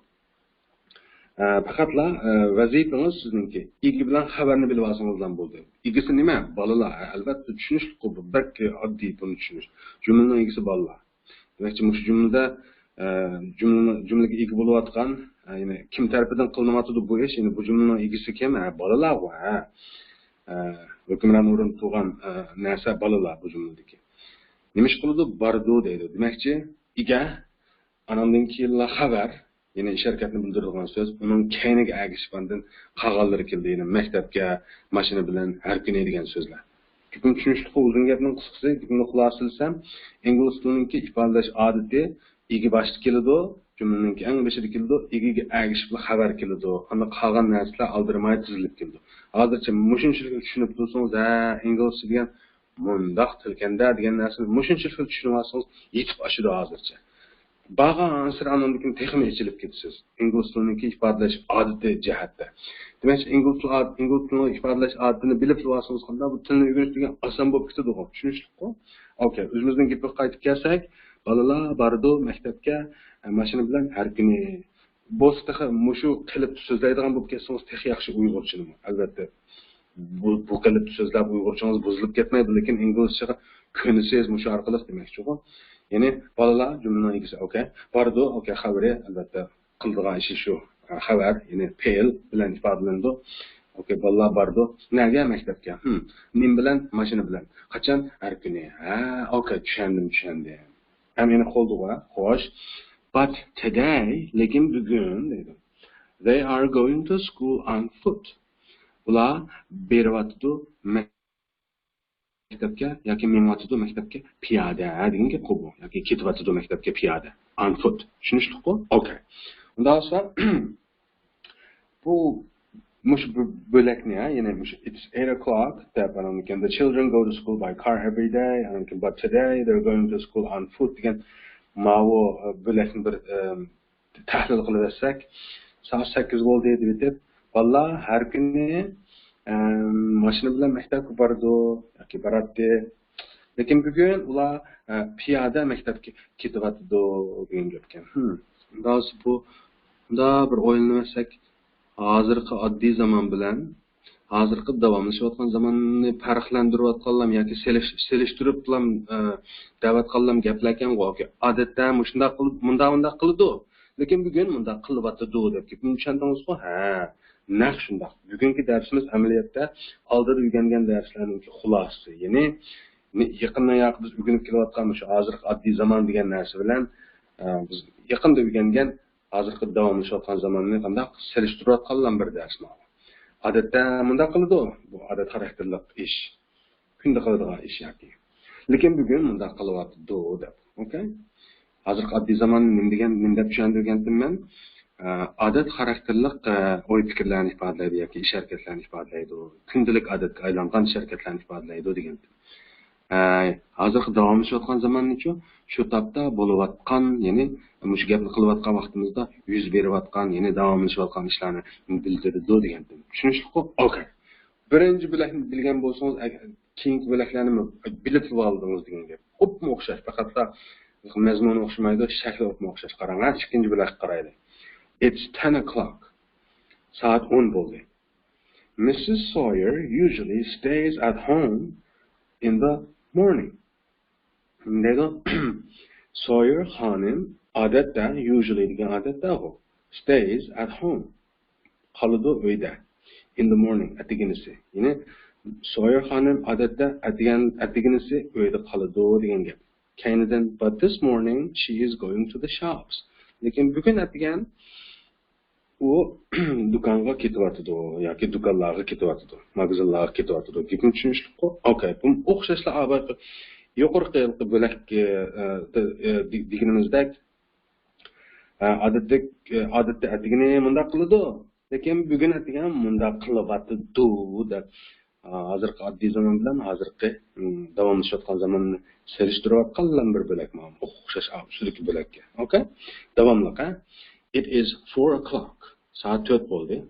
ئە، پەقەتلا، ئە، ۋەزىپىڭىز سىزنىڭكى ئىگە بىلەن خەۋەرنى بىلىۋالسىڭىزلا بولدى. ئىگىسى نېمە؟ بالىلار. ئە، ئەلۋەتتە، چۈشىنىشلىكقۇ، بۇ بەك ئاددىي بۇنى چۈشىنىش. جۈملىنىڭ ئىگىسى بالىلار. دېمەكچى، مۇشۇ جۈملىدە، ئە، جۈملىنى، جۈملىگە ئىگە بولۇۋاتقان، ئە، يەنى كىم تەرىپىدىن قىلىنىۋاتىدۇ بۇ ئىش؟ يەنى بۇ جۈملىنىڭ ئىگىسى كىم؟ ھە، بالىلارغۇ، ھە. ئە، ھۆكۈمران ئورۇندا تۇرغان، ئە، نەرسە بالىلار بۇ جۈملىدىكى. نېمە ئىش قىلىدۇ؟ بارىدۇ دەيدۇ. دېمەكچى، ئىگە، ئاناندىن كېيىنلا خەۋەر، يەنى ئىش ھەرىكەتنى بىلدۈرىدىغان سۆز، ئۇنىڭ كەينىگە ئەگىشىپ ئاندىن قالغانلىرى كېلىدۇ، يەنى مەكتەپكە، ماشىنا بىلەن، ھەر كۈنى دېگەن سۆزلەر. گېپىم چۈشىنىشلىك، ئۇزۇن گەپنىڭ قىسقىسى، گېپىمنى خۇلاسىلىسەم، ئىنگلىز تىلىنىڭكى ئىپادىلەش ئادىتى ئىگە باشتا كېلىدۇ، جۈملىنىڭكى ئەڭ بېشىدا كېلىدۇ، ئىگىگە ئەگىشىپلا خەۋەر كېلىدۇ، ئاندىن قالغان نەرسىلەر ئالدىرىماي تىزىلىپ كېلىدۇ. ھازىرچە مۇشۇنچىلىك چۈشىنىپ تۇرسىڭىز، ھە، ئىنگلىزچە دېگەن مۇنداق تىلكەندە دېگەن نەرسىنى مۇشۇنچىلىك چۈشىنىۋالسىڭىز، يېتىپ ئاشىدۇ ھازىرچە. بارغانسېرى ئاندىن كېيىن تېخىمۇ ئېچىلىپ كېتىسىز. ئىنگلىز تىلىنىڭكى ئىپادىلەش ئادىتى جەھەتتە. دېمەك، ئىنگلىز تىلى، ئىنگلىز تىلىنىڭ ئىپادىلەش ئادىتىنى بىلىپ تۇرۇۋالسىڭىز، قانداق بۇ تىلنى ئۆگىنىش دېگەن ئاسان بولۇپ كېتىدىغۇ. چۈشىنىشلىكقۇ؟ ئوكەي، ئۆزىمىزنىڭ گېپىگە قايتىپ كەلسەك، بالىلار بارىدۇ مەكتەپكە، ئە، ماشىنا بىلەن ھەر كۈنى. بولسا تېخى مۇشۇ قېلىپتا سۆزلەيدىغان بولۇپ كەتسىڭىز تېخى ياخشى ئۇيغۇرچىنىمۇ. ئەلۋەتتە، بۇ، بۇ قېلىپتا سۆزلەپ ئۇيغۇرچىڭىز بۇزۇلۇپ كەتمەي، لېكىن ئىنگلىزچىغا كۆنىسىز مۇشۇ ئارقىلىق دېمەكچىغۇ. يەنى بالىلار جۈملىنىڭ ئىگىسى، ئوكەي. بارىدۇ، ئوكەي، خەۋىرى، ئەلۋەتتە، قىلىدىغان ئىشى شۇ. خەۋەر، يەنى پېئىل بىلەن ئىپادىلىنىدۇ. ئوكەي، بالىلار بارىدۇ. نەگە؟ مەكتەپكە. ھىم. نېمە بىلەن؟ ماشىنا بىلەن. قاچان؟ ھەر كۈنى. ھە، ئوكەي، چۈشەندىم، چۈشەندىم. ھەم يەنە قولدىغۇ، ھە؟ خوش. But today، لېكىن بۈگۈن، دەيدۇ. They are going to school on foot. ئۇلار بېرىۋاتىدۇ مەكتەپكە ياكى مېڭىۋاتىدۇ مەكتەپكە پىيادە دېگەن گەپقۇ بۇ. ياكى كېتىۋاتىدۇ مەكتەپكە پىيادە. On foot. چۈشىنىشلىكقۇ؟ ئوكەي. ئۇنداق بولسا، بۇ، مۇشۇ بۆ-، بۆلەكنى، ھە، يەنى مۇشۇ it's eight o'clock دەپ، ئاندىن كېيىن the children go to school by car every day، ئاندىن كېيىن but today they're going to school on foot دېگەن ماۋۇ، ئە، بۆلەكنى بىر، ئە، تەھلىل قىلىۋەتسەك، سائەت سەككىز بولدى دەپ ئېيتىپ، بالىلار ھەر كۈنى، ئەم، ماشىنا بىلەن مەكتەپكە بارىدۇ ياكى باراتتى. لېكىن بۈگۈن ئۇلار، ئە، پىيادە مەكتەپكە كېتىۋاتىدۇ دېگەن گەپكەن. ھىم. ئۇنداق بۇ، بۇنداق بىر ئويلىنىۋەتسەك، ھازىرقى ئاددىي زامان بىلەن ھازىرقى داۋاملىشىۋاتقان زاماننى پەرقلەندۈرۈۋاتقانلام ياكى سېلىش-، سېلىشتۇرۇپلام، ئە، دەۋاتقانلام گەپلەركەنغۇ. ئادەتتە مۇشۇنداق قىلىپ، مۇنداق، مۇنداق قىلىدۇ. لېكىن بۈگۈن مۇنداق قىلىۋاتىدۇ دەپ گېپىمنى چۈشەندىڭىزغۇ؟ ھە، نەق شۇنداق. بۈگۈنكى دەرسىمىز ئەمەلىيەتتە ئالدىدا ئۆگەنگەن دەرسلەرنىڭكى خۇلاسىسى. يەنى، يېقىندىن ياقى بىز ئۆگىنىپ كېلىۋاتقان مۇشۇ ھازىرقى ئاددىي زامان دېگەن نەرسە بىلەن، ئە، بىز يېقىندا ئۆگەنگەن ھازىرقى داۋاملىشىۋاتقان زاماننى قانداق سېلىشتۇرۇۋاتقانلام بىر دەرس ماۋۇ. ئادەتتە مۇنداق قىلىدۇ، بۇ ئادەت خاراكتېرلىق ئىش. كۈندە قىلىدىغان ئىش ياكى. لېكىن بۈگۈن مۇنداق قىلىۋاتىدۇ دەپ. ئوكەي. ھازىرقى ئاددىي زامان نېمە دېگەن، نېمە دەپ چۈشەندۈرگەنتىم مەن؟ ئە، ئادەت خاراكتېرلىق، ئە، ئوي پىكىرلەرنى ئىپادىلەيدۇ ياكى ئىش ھەرىكەتلەرنى ئىپادىلەيدۇ. كۈندىلىك ئادەتكە ئايلانغان ئىش ھەرىكەتلەرنى ئىپادىلەيدۇ دېگەنتىم. ئە، ھازىرقى داۋاملىشىۋاتقان زاماننىچۇ؟ شۇ تاپتا بولۇۋاتقان، يەنى مۇشۇ گەپنى قىلىۋاتقان ۋاقتىمىزدا يۈز بېرىۋاتقان، يەنى داۋاملىشىۋاتقان ئىشلارنى بىلدۈرىدۇ دېگەنتىم. چۈشىنىشلىكقۇ؟ ئوكەي. بىرىنچى بۆلەكنى بىلگەن بولسىڭىز، ئەگ-، كېيىنكى بۆلەكلەرنىمۇ بىلىپ ئالدىڭىز دېگەن گەپ. ئوپمۇ ئوخشاش، پەقەتلا مەزمۇنى ئوخشىمايدۇ، شەكلى ئوپمۇ ئوخشاش. قاراڭ، ھە، ئىككىنچى بۆلەككە قارايلى. It's ten o'clock. سائەت ئون بولدى. Missus Sawyer usually stays at home in the morning. نېمە دەيدۇ؟ سويېر خانىم ئادەتتە، يۇژۇللى دېگەن ئادەتتە ئۇ، stays at home، قالىدۇ ئۆيدە، in the morning، ئەتىگىنىسى. يەنى سويېر خانىم ئادەتتە ئەتىگەن، ئەتىگىنىسى ئۆيدە قالىدۇ دېگەن گەپ. كەينىدىن، but this morning she is going to the shops. لېكىن بۈگۈن ئەتىگەن ئۇ دۇكانغا كېتىۋاتىدۇ ياكى دۇكانلارغا كېتىۋاتىدۇ، ماگىزىنلارغا كېتىۋاتىدۇ. گېپىم چۈشىنىشلىكقۇ؟ ئوكەي. بۇ ئوخشاشلا ئاۋاقى يۇقىرىقى ھېلىقى بۆلەك، ئە، ئە، دە-، ئە، دە-، دېگىنىمىزدەك، ئە، ئادەتتە، ئە، ئادەتتە ئەتىگىنى مۇنداق قىلىدۇ، لېكىن بۈگۈن ئەتىگەن مۇنداق قىلىۋاتىدۇ دەپ. ھازىرقى ئاددىي زامان بىلەن ھازىرقى، ئىم، داۋاملىشىۋاتقان زاماننى سېلىشتۇرۇۋاتقانلا بىر بۆلەك مانا ئوخشاش ئا، ئۈستىدىكى بۆلەككە. ئوكەي؟ داۋاملىق، ھە؟ It is four o'clock. سائەت تۆت بولدى.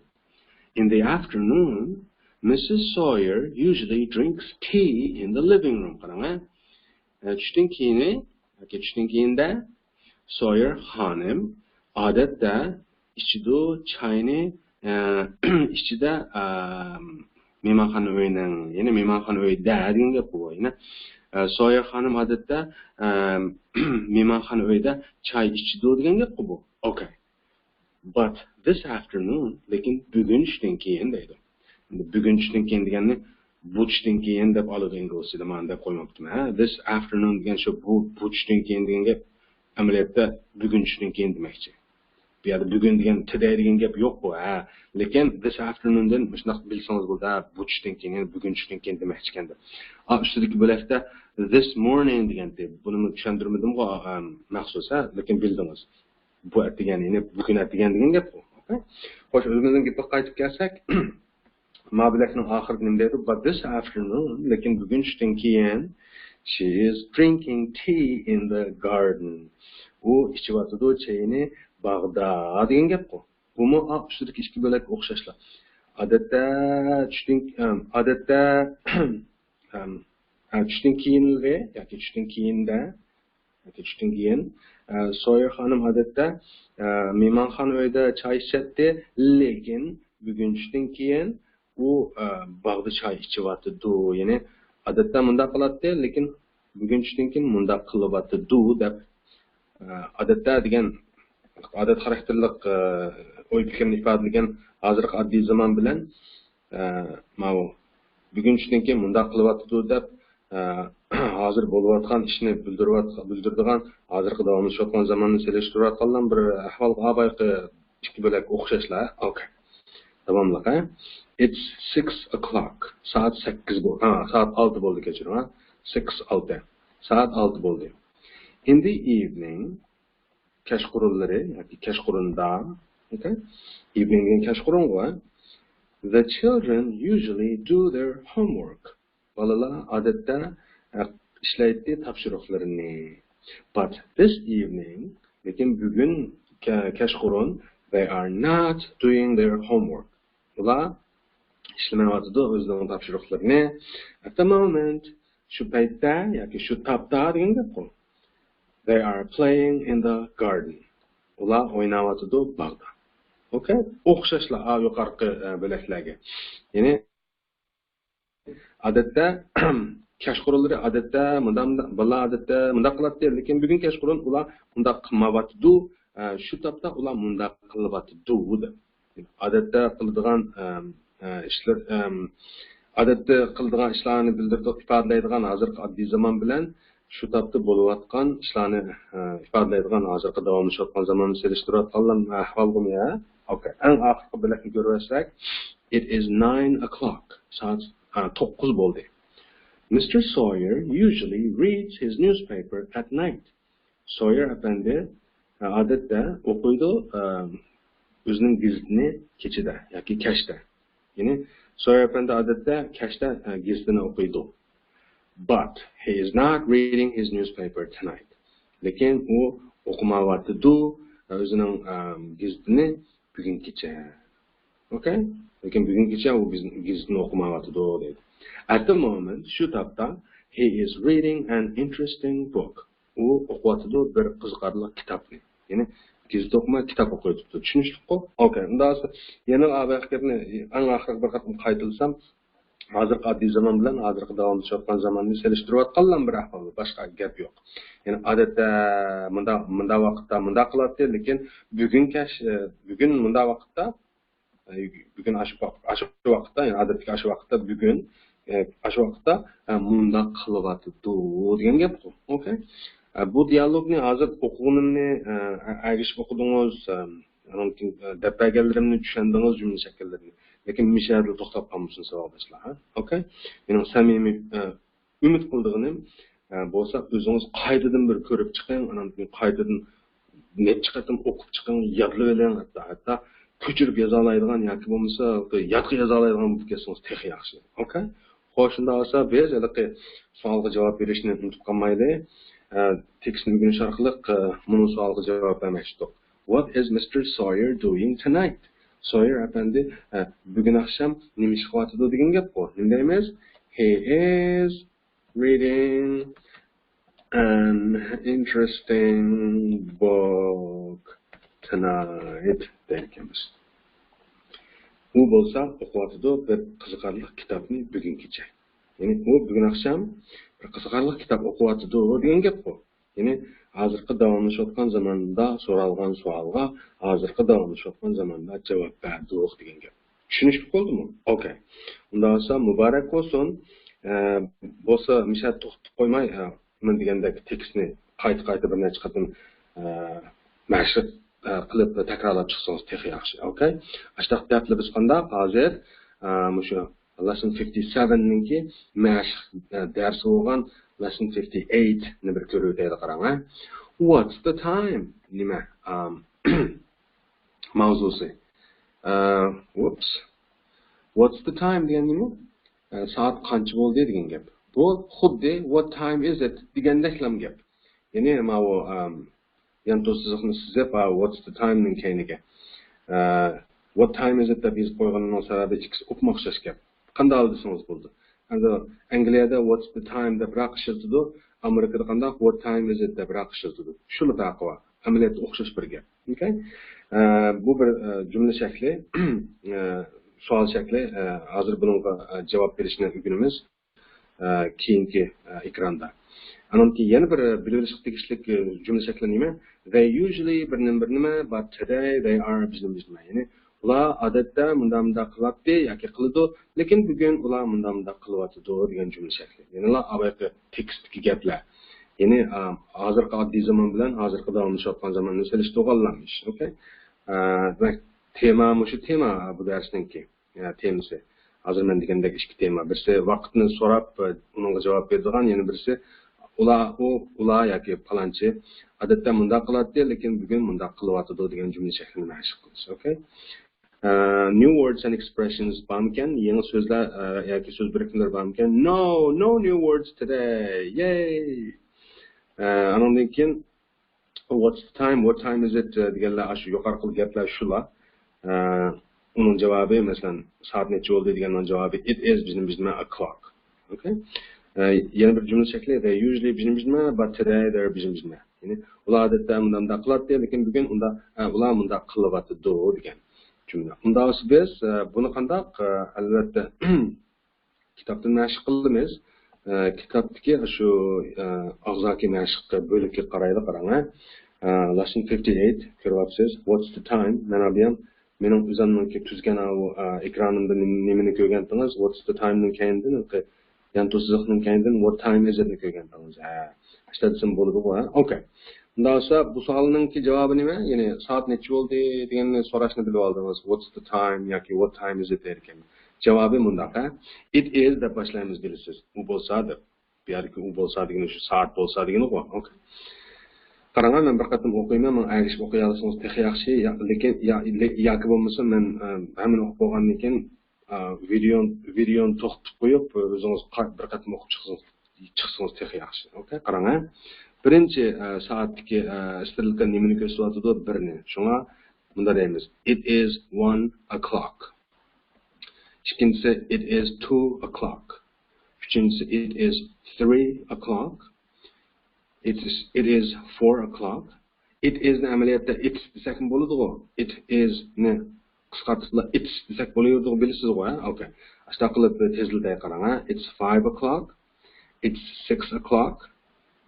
In the afternoon, Missus Sawyer usually drinks tea in the living room. قاراڭ، ھە؟ ئە، چۈشتىن كېيىنى، ياكى چۈشتىن كېيىندە سويېر خانىم ئادەتتە ئىچىدۇ چاينى، ئە، ئىچىدە، ئە، مېھمانخانا ئۆيىنىڭ، يەنى مېھمانخانا ئۆيىدە دېگەن گەپقۇ بۇ. يەنى، ئە، سويېر خانىم ئادەتتە، ئە، مېھمانخانا ئۆيىدە چاي ئىچىدۇ دېگەن گەپقۇ بۇ. ئوكەي. But this afternoon، لېكىن بۈگۈن چۈشتىن كېيىن دەيدۇ. ئەمدى بۈگۈن چۈشتىن كېيىن دېگەننى بۇ چۈشتىن كېيىن دەپ ئالىدۇ ئىنگلىزچىدا، مانا دەپ قويماپتىمەن. ھە، this afternoon دېگەن شۇ بۇ، بۇ چۈشتىن كېيىن دېگەن گەپ ئەمەلىيەتتە بۈگۈن چۈشتىن كېيىن دېمەكچى. بۇ يەردە بۈگۈن دېگەن، today دېگەن گەپ يوق بۇ، ھە. لېكىن this afternoon دىن مۇشۇنداق بىلسىڭىز بولىدۇ، ھە، بۇ چۈشتىن كېيىن، يەنى بۈگۈن چۈشتىن كېيىن دېمەكچىكەن دەپ. ئا، ئۈستىدىكى بۆلەكتە this morning دېگەنتى. بۇنىمۇ چۈشەندۈرمىدىمغۇ، ئا، ئەم، مەخسۇس، ھە، لېكىن بىلدىڭىز. بۇ ئەتىگەن، يەنى بۈگۈن ئەتىگەن دېگەن گەپقۇ. ئوكەي؟ خوش، ئۆزىمىزنىڭ گېپىگە قايتىپ كەلسەك، ما بۆلەكنىڭ ئاخىرىدا نېمە دەيدۇ؟ But this afternoon، لېكىن بۈگۈن چۈشتىن كېيىن، she is drinking tea in the garden. ئۇ ئىچىۋاتىدۇ چېيىنى باغدا دېگەن گەپقۇ. بۇمۇ ئا، ئۈستىدىكى ئىككى بۆلەككە ئوخشاشلا. ئادەتتە چۈشتىن، ئەم، ئادەتتە، ئەم، ئە، چۈشتىن كېيىنلىرى ياكى چۈشتىن كېيىندە، ياكى چۈشتىن كېيىن، ئە، سويېر خانىم ئادەتتە، ئە، مېھمانخانا ئۆيدە چاي ئىچەتتى، لېكىن بۈگۈن چۈشتىن كېيىن ئۇ، ئە، باغدا چاي ئىچىۋاتىدۇ. يەنى ئادەتتە مۇنداق قىلاتتى، لېكىن بۈگۈن چۈشتىن كېيىن مۇنداق قىلىۋاتىدۇ دەپ، ئە، ئادەتتە دېگەن ئادەت خاراكتېرلىق، ئە، ئوي پىكىرنى ئىپادىلىگەن ھازىرقى ئاددىي زامان بىلەن، ئە، ماۋۇ بۈگۈن چۈشتىن كېيىن مۇنداق قىلىۋاتىدۇ دەپ، ئە، ھازىر بولۇۋاتقان ئىشنى بىلدۈرۈۋاتقان، بىلدۈرىدىغان، ھازىرقى داۋاملىشىۋاتقان زاماننى سېلىشتۇرۇۋاتقانلام بىر ئەھۋالغا بايىقى ئىككى بۆلەك ئوخشاشلا. ئوكەي. داۋاملىق، ھە؟ It's six o'clock. سائەت سەككىز بول-، ھا، سائەت ئالتە بولدى، كەچۈرۈڭ، ھە؟ Six، ئالتە. سائەت ئالتە بولدى. In the evening، كەچقۇرۇنلىرى ياكى كەچقۇرۇندا، ئوكەي؟ Evening دېگەن كەچقۇرۇنغۇ، ھە؟ The children usually do their homework. بالىلار ئادەتتە، ئە، ئىشلەيتتى تاپشۇرۇقلىرىنى. But this evening، لېكىن بۈگۈن كە-، كەچقۇرۇن، they are not doing their homework. ئۇلار ئىشلىمەيۋاتىدۇ ئۆزىنىڭ تاپشۇرۇقلىرىنى. At the moment، شۇ پەيتتە ياكى شۇ تاپتا دېگەن گەپقۇ. They are playing in the garden. ئۇلار ئويناۋاتىدۇ باغدا. ئوكەي؟ ئوخشاشلا، ئا، يۇقىرىقى، ئە، بۆلەكلەرگە. يەنى ئادەتتە كەچقۇرۇنلىرى ئادەتتە مۇنداق، مۇنداق، بالىلار ئادەتتە مۇنداق قىلاتتى، لېكىن بۈگۈن كەچقۇرۇن ئۇلار مۇنداق قىلمايۋاتىدۇ. ئە، شۇ تاپتا ئۇلار مۇنداق قىلىۋاتىدۇ دەپ. ئادەتتە قىلىدىغان، ئەم، ئە، ئىشلار، ئەم، ئادەتتە قىلىدىغان ئىشلارنى بىلدۈرىدۇ، ئىپادىلەيدىغان ھازىرقى ئاددىي زامان بىلەن شۇ تاپتا بولۇۋاتقان ئىشلارنى، ئە، ئىپادىلەيدىغان ھازىرقى داۋاملىشىۋاتقان زاماننى سېلىشتۇرۇۋاتقانلار ئەھۋالغىمۇ يا؟ ئوكەي. ئەڭ ئاخىرقى بۆلەكنى كۆرۈۋەتسەك، It is nine o'clock. سائەت، ئە، توققۇز بولدى. Mister Sawyer usually reads his newspaper at night. سويېر ئەپەندى، ئە، ئادەتتە ئوقۇيدۇ، ئە، ئۆزىنىڭ گېزىتىنى كېچىدە ياكى كەچتە. يەنى سويېر ئەپەندى ئادەتتە كەچتە، ئە، گېزىتىنى ئوقۇيدۇ. But he is not reading his newspaper tonight. لېكىن ئۇ ئوقۇمايۋاتىدۇ، ئە، ئۆزىنىڭ، ئە، گېزىتىنى بۈگۈن كېچە. ئوكەي؟ لېكىن بۈگۈن كېچە ئۇ گېزىتنى ئوقۇمايۋاتىدۇ دەيدۇ. At the moment، شۇ تاپتا، he is reading an interesting book. ئۇ ئوقۇۋاتىدۇ بىر قىزىقارلىق كىتابنى. يەنى گېزىت ئوقۇماي، كىتاب ئوقۇۋېتىپتۇ. چۈشىنىشلىكقۇ؟ ئوكەي. ئۇنداق بولسا يەنە ئا، بۇ گەپنى ئەڭ ئاخىرقى بىر قېتىم قايتىلىسام، ھازىرقى ئاددىي زامان بىلەن ھازىرقى داۋاملىشىۋاتقان زاماننى سېلىشتۇرۇۋاتقانلا بىر ئەھۋال، باشقا گەپ يوق. يەنى ئادەتتە مۇنداق، مۇنداق ۋاقىتتا مۇنداق قىلاتتى، لېكىن بۈگۈن كەچ، بۈگۈن مۇنداق ۋاقىتتا، بۈگۈن ئاشۇ ۋاق-، ئاشۇ ۋاقىتتا، يەنى ئادەتتىكى ئاشۇ ۋاقىتتا بۈگۈن، ئاشۇ ۋاقىتتا مۇنداق قىلىۋاتىدۇ دېگەن گەپقۇ. ئوكەي. بۇ دىيالوگنى ھازىر ئوقۇغىنىمنى ئەگىشىپ ئوقۇدىڭىز، ئانان كېيىن دەپ بەرگەنلىرىمنى چۈشەندىڭىز، جۈملە شەكىللىرىنى. لېكىن مۇشۇ يەردىلا توختاپ قالمىسۇن ساۋاقداشلار، ھە؟ ئوكەي. مېنىڭ سەمىمىي ئۈمىد قىلىدىغىنىم، ئە، بولسا ئۆزىڭىز قايتىدىن بىر كۆرۈپ چىقىڭ، ئانان كېيىن قايتىدىن نەچچە قېتىم ئوقۇپ چىقىڭ، يادلىۋېلىڭ، ھەتتا، ھەتتا كۆچۈرۈپ يازالايدىغان ياكى بولمىسا يادقا يازالايدىغان بولۇپ كەتسىڭىز تېخى ياخشى. ئوكەي؟ خوش، شۇنداق بولسا بىز ھېلىقى سوئالغا جاۋاب بېرىشنى ئۇنتۇپ قالمايلى. ئە، تېكىستنى ئۆگىنىش ئارقىلىق، ئە، مۇنۇ سوئالغا جاۋاب بەرمەكچىدۇق. What is Mister Sawyer doing tonight? سويېر ئەپەندى، ئە، بۈگۈن ئاخشام نېمە ئىش قىلىۋاتىدۇ دېگەن گەپقۇ. نېمە دەيمىز؟ He is reading an interesting book tonight دەيدىكەنمىز. ئۇ بولسا ئوقۇۋاتىدۇ بىر قىزىقارلىق كىتابنى بۈگۈن كېچە. يەنى ئۇ بۈگۈن ئاخشام بىر قىزىقارلىق كىتاب ئوقۇۋاتىدۇ دېگەن گەپقۇ. يەنى ھازىرقى داۋاملىشىۋاتقان زاماندا سورالغان سوئالغا ھازىرقى داۋاملىشىۋاتقان زاماندا جاۋاب بەردۇق دېگەن گەپ. چۈشىنىشلىك بولدىمۇ؟ ئوكەي. ئۇنداق بولسا مۇبارەك بولسۇن. ئە، بولسا مىشە توختىتىپ قويماي، ئە، مەن دېگەندەك تېكىستنى قايتا-قايتا بىر نەچچە قېتىم، ئە، مەشىق، ئە، قىلىپ تەكرارلاپ چىقسىڭىز تېخى ياخشى. ئوكەي. ئاشتاق دەپلا بىز قانداق ھازىر، ئە، مۇشۇ lesson fifty seven نىڭكى مەشىق، ئە، دەرسى بولغان lesson fifty eight نى بىر كۆرۈۋېتەيلى قاراڭ، ھە. What's the time؟ نېمە؟ ئام، ماۋزۇسى. ئە، whoops. What's the time دېگەن نېمە؟ ئە، سائەت قانچە بولدى دېگەن گەپ. بۇ خۇددى what time is it دېگەندەكلا گەپ. يەنى ماۋۇ، ئام، يانتۇ سىزىقنى سىزىپ، ھا، what's the time نىڭ كەينىگە، ئە، what time is it دەپ يېزىپ قويغىنىنىڭ سەۋەبى ئىككىسى ئوپمۇ ئوخشاش گەپ. قانداق دېسىڭىز بولىدۇ. ئەمدى ئەنگلىيەدە what's the time دەپ راق ئىشلىتىدۇ، ئامېرىكىدا قانداق what time is it دەپ راق ئىشلىتىدۇ. شۇلا پەرقى بار. ئەمەلىيەتتە ئوخشاش بىر گەپ. ئوكەي؟ ئە، بۇ بىر، ئە، جۈملە شەكلى، ئە، سوئال شەكلى. ئە، ھازىر بۇنىڭغا، ئە، جاۋاب بېرىشنى ئۆگىنىمىز. ئە، كېيىنكى، ئە، ئېكراندا. ئانىڭدىن كېيىن يەنە بىر، ئە، بىلىۋېلىشقا تېگىشلىك، ئە، جۈملە شەكلى نېمە؟ They usually بىر نېمە بىر نېمە، but today they are بىر نېمە بىر نېمە. يەنى ئۇلار ئادەتتە مۇنداق مۇنداق قىلاتتى ياكى قىلىدۇ، لېكىن بۈگۈن ئۇلار مۇنداق مۇنداق قىلىۋاتىدۇ دېگەن جۈملە شەكلى. يەنىلا ئاۋاققى تېكىستتىكى گەپلەر. يەنى، ئا، ھازىرقى ئاددىي زامان بىلەن ھازىرقى داۋاملىشىۋاتقان زاماننى سېلىشتۇرغانلار ئىش. ئوكەي؟ ئا، دېمەك، تېما مۇشۇ تېما بۇ دەرسنىڭكى. ئە، تېمىسى. ھازىر مەن دېگەندەك ئىككى تېما. بىرسى ۋاقىتنى سوراپ، ئە، ئۇنىڭغا جاۋاب بېرىدىغان، يەنە بىرسى ئۇلار، ئۇ، ئۇلار ياكى پالانچى ئادەتتە مۇنداق قىلاتتى، لېكىن بۈگۈن مۇنداق قىلىۋاتىدۇ دېگەن جۈملە شەكلىنى مەشىق قىلىش. ئوكەي. ئە، new words and expressions بارمىكەن؟ يېڭى سۆزلەر، ئە، ياكى سۆز بىرىكمىلىرى بارمىكەن؟ No, no new words today. Yay! ئە، ئانىڭدىن كېيىن What's the time? What time is it? دېگەنلەر ئاشۇ يۇقىرىقى گەپلەر شۇلا. ئە، ئۇنىڭ جاۋابى، مەسىلەن، سائەت نەچچە بولدى دېگەننىڭ جاۋابى it is بىزنىڭ بىزنىڭ o'clock. ئوكەي. ئە، يەنە بىر جۈملە شەكلى they usually بىزنىڭ بىزنىڭ but today they're بىزنىڭ بىزنىڭ. يەنى ئۇلار ئادەتتە مۇنداق مۇنداق قىلاتتى، لېكىن بۈگۈن ئۇنداق، ئە، ئۇلار مۇنداق قىلىۋاتىدۇ دېگەن جۈملە. ئۇنداق بولسا بىز، ئە، بۇنى قانداق، ئە، ئەلۋەتتە، كىتابتىن مەشىق قىلىمىز. ئە، كىتابتىكى شۇ، ئە، ئاغزاكى مەشىق بۆلىكىگە قارايلى، قاراڭ، ھە. ئە، lesson fifty eight كۆرۈۋاتىسىز. What's the time؟ مانا بۇ يەر مېنىڭ ئۆزۈمنىڭكى تۈزگەن ئاۋۇ، ئە، ئېكرانىمدا نېمە، نېمىنى كۆرگەنتىڭىز؟ What's the time نىڭ كەينىدىن، يانتۇ سىزىقنىڭ كەينىدىن what time is it نى كۆرگەنتىڭىز. ھە. ئىشلەتسەم بولىدىغۇ، ھە؟ ئوكەي. ئۇنداق بولسا بۇ سوئالنىڭكى جاۋابى نېمە؟ يەنى سائەت نەچچە بولدى دېگەننى سوراشنى بىلىپ ئالدىڭىز. What's the time ياكى what time is it دەيدىكەن. جاۋابى مۇنداق، ھە؟ It is دەپ باشلايمىز بىلىسىز. ئۇ بولسا دەپ. بۇ يەردىكى ئۇ بولسا دېگىنى شۇ سائەت بولسا دېگىنىغۇ. ئوكەي. قاراڭ، مەن بىر قېتىم ئوقۇيمەن، ماڭا ئەگىشىپ ئوقۇيالىسىڭىز تېخى ياخشى. يا-، لېكىن، يا-، لە-، ياكى بولمىسا مەن، ئە، ھەممىنى ئوقۇپ بولغاندىن كېيىن، ئە، ۋىدېيونى، ۋىدېيونى توختىتىپ قويۇپ، ئۆزىڭىز قا-، بىر قېتىم ئوقۇپ چىقسىڭىز، چىقسىڭىز تېخى ياخشى. ئوكەي، قاراڭ، ھە. بىرىنچى، ئە، سائەتتىكى، ئە، سترېلكا نېمىنى كۆرسىتىۋاتىدۇ؟ بىرنى. شۇڭا مۇنداق دەيمىز. It is one o'clock. ئىككىنچىسى، it is two o'clock. ئۈچىنچىسى، it is three o'clock. It is, it is four o'clock. It is نى ئەمەلىيەتتە it دېسەكمۇ بولىدىغۇ. It is نى قىسقارتىپلا it دېسەك بولۇۋېرىدىغۇ، بىلىسىزغۇ، ھە؟ ئوكەي. ئاشۇنداق قىلىپ تېزلىتەي، قاراڭ، ھە. It's five o'clock. It's six o'clock.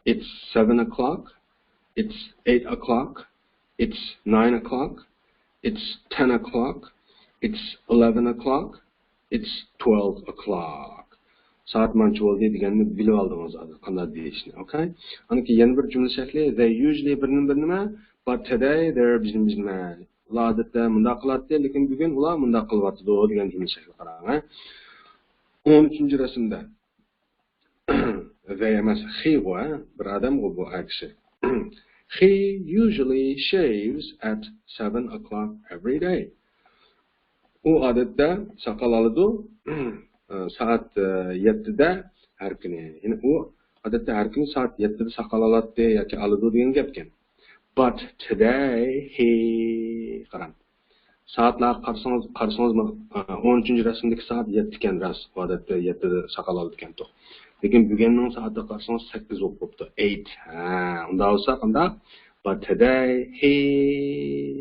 It's seven o'clock. It's eight o'clock. It's nine o'clock. It's ten o'clock. It's eleven o'clock. It's twelve o'clock. سائەت مانچە بولدى دېگەننى بىلىۋالدىڭىز ھازىر قانداق دېيىشنى، ئوكەي؟ ئاندىن كېيىن يەنە بىر جۈملە شەكلى، they usually بىر نېمە بىر نېمە، but today they're بىر نېمە بىر نېمە. ئۇلار ئادەتتە مۇنداق قىلاتتى، لېكىن بۈگۈن ئۇلار مۇنداق قىلىۋاتىدۇ دېگەن جۈملە شەكلى، قاراڭ، ھە؟ ئون ئۈچىنچى رەسىمدە. They ئەمەس، he غۇ، ھە؟ بىر ئادەمغۇ بۇ ئەر كىشى. He usually shaves at seven o'clock every day. ئۇ ئادەتتە ساقال ئالىدۇ، سائەت، ئە، يەتتىدە ھەر كۈنى. يەنى ئۇ ئادەتتە ھەر كۈنى سائەت يەتتىدە ساقال ئالاتتى ياكى ئالىدۇ دېگەن گەپكەن. But today he، قاراڭ. سائەتلەرگە قارىسىڭىز، قارىسىڭىزمۇ، ئە، ئون ئۈچىنچى رەسىمدىكى سائەت يەتتە ئىكەن، راست. ئۇ ئادەتتە يەتتىدە ساقال ئالىدىكەنتۇق. لېكىن بۈگۈننىڭ سائىتىگە قارىسىڭىز، سەككىز بولۇپ قاپتۇ. Eight. ھە، ئۇنداق بولسا قانداق؟ But today he،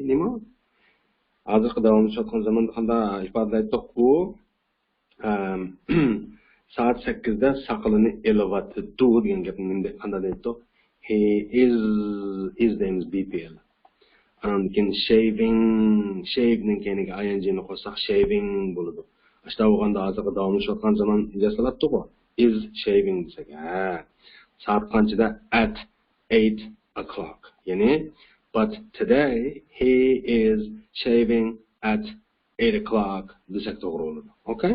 نېمە؟ ھازىرقى داۋاملىشىۋاتقان زاماندا قانداق ئىپادىلەيتتۇق؟ ئۇ، ئەم، سائەت سەككىزدە ساقىلىنى ئېلىۋاتىدۇ دېگەن گەپنى نېمە دەپ، قانداق دەيتتۇق؟ He is، is دەيمىز، بى پېئىل. ئاندىن كېيىن shaving، shave نىڭ كەينىگە ئاي ئېن جى نى قوشساق shaving بولىدۇ. ئاشۇنداق بولغاندا ھازىرقى داۋاملىشىۋاتقان زامان ياسىلاتتۇقغۇ. Is shaving دېسەك، ھە. سائەت قانچىدا؟ At eight o'clock. يەنى، but today he is shaving at eight o'clock دېسەك توغرا بولىدۇ. ئوكەي؟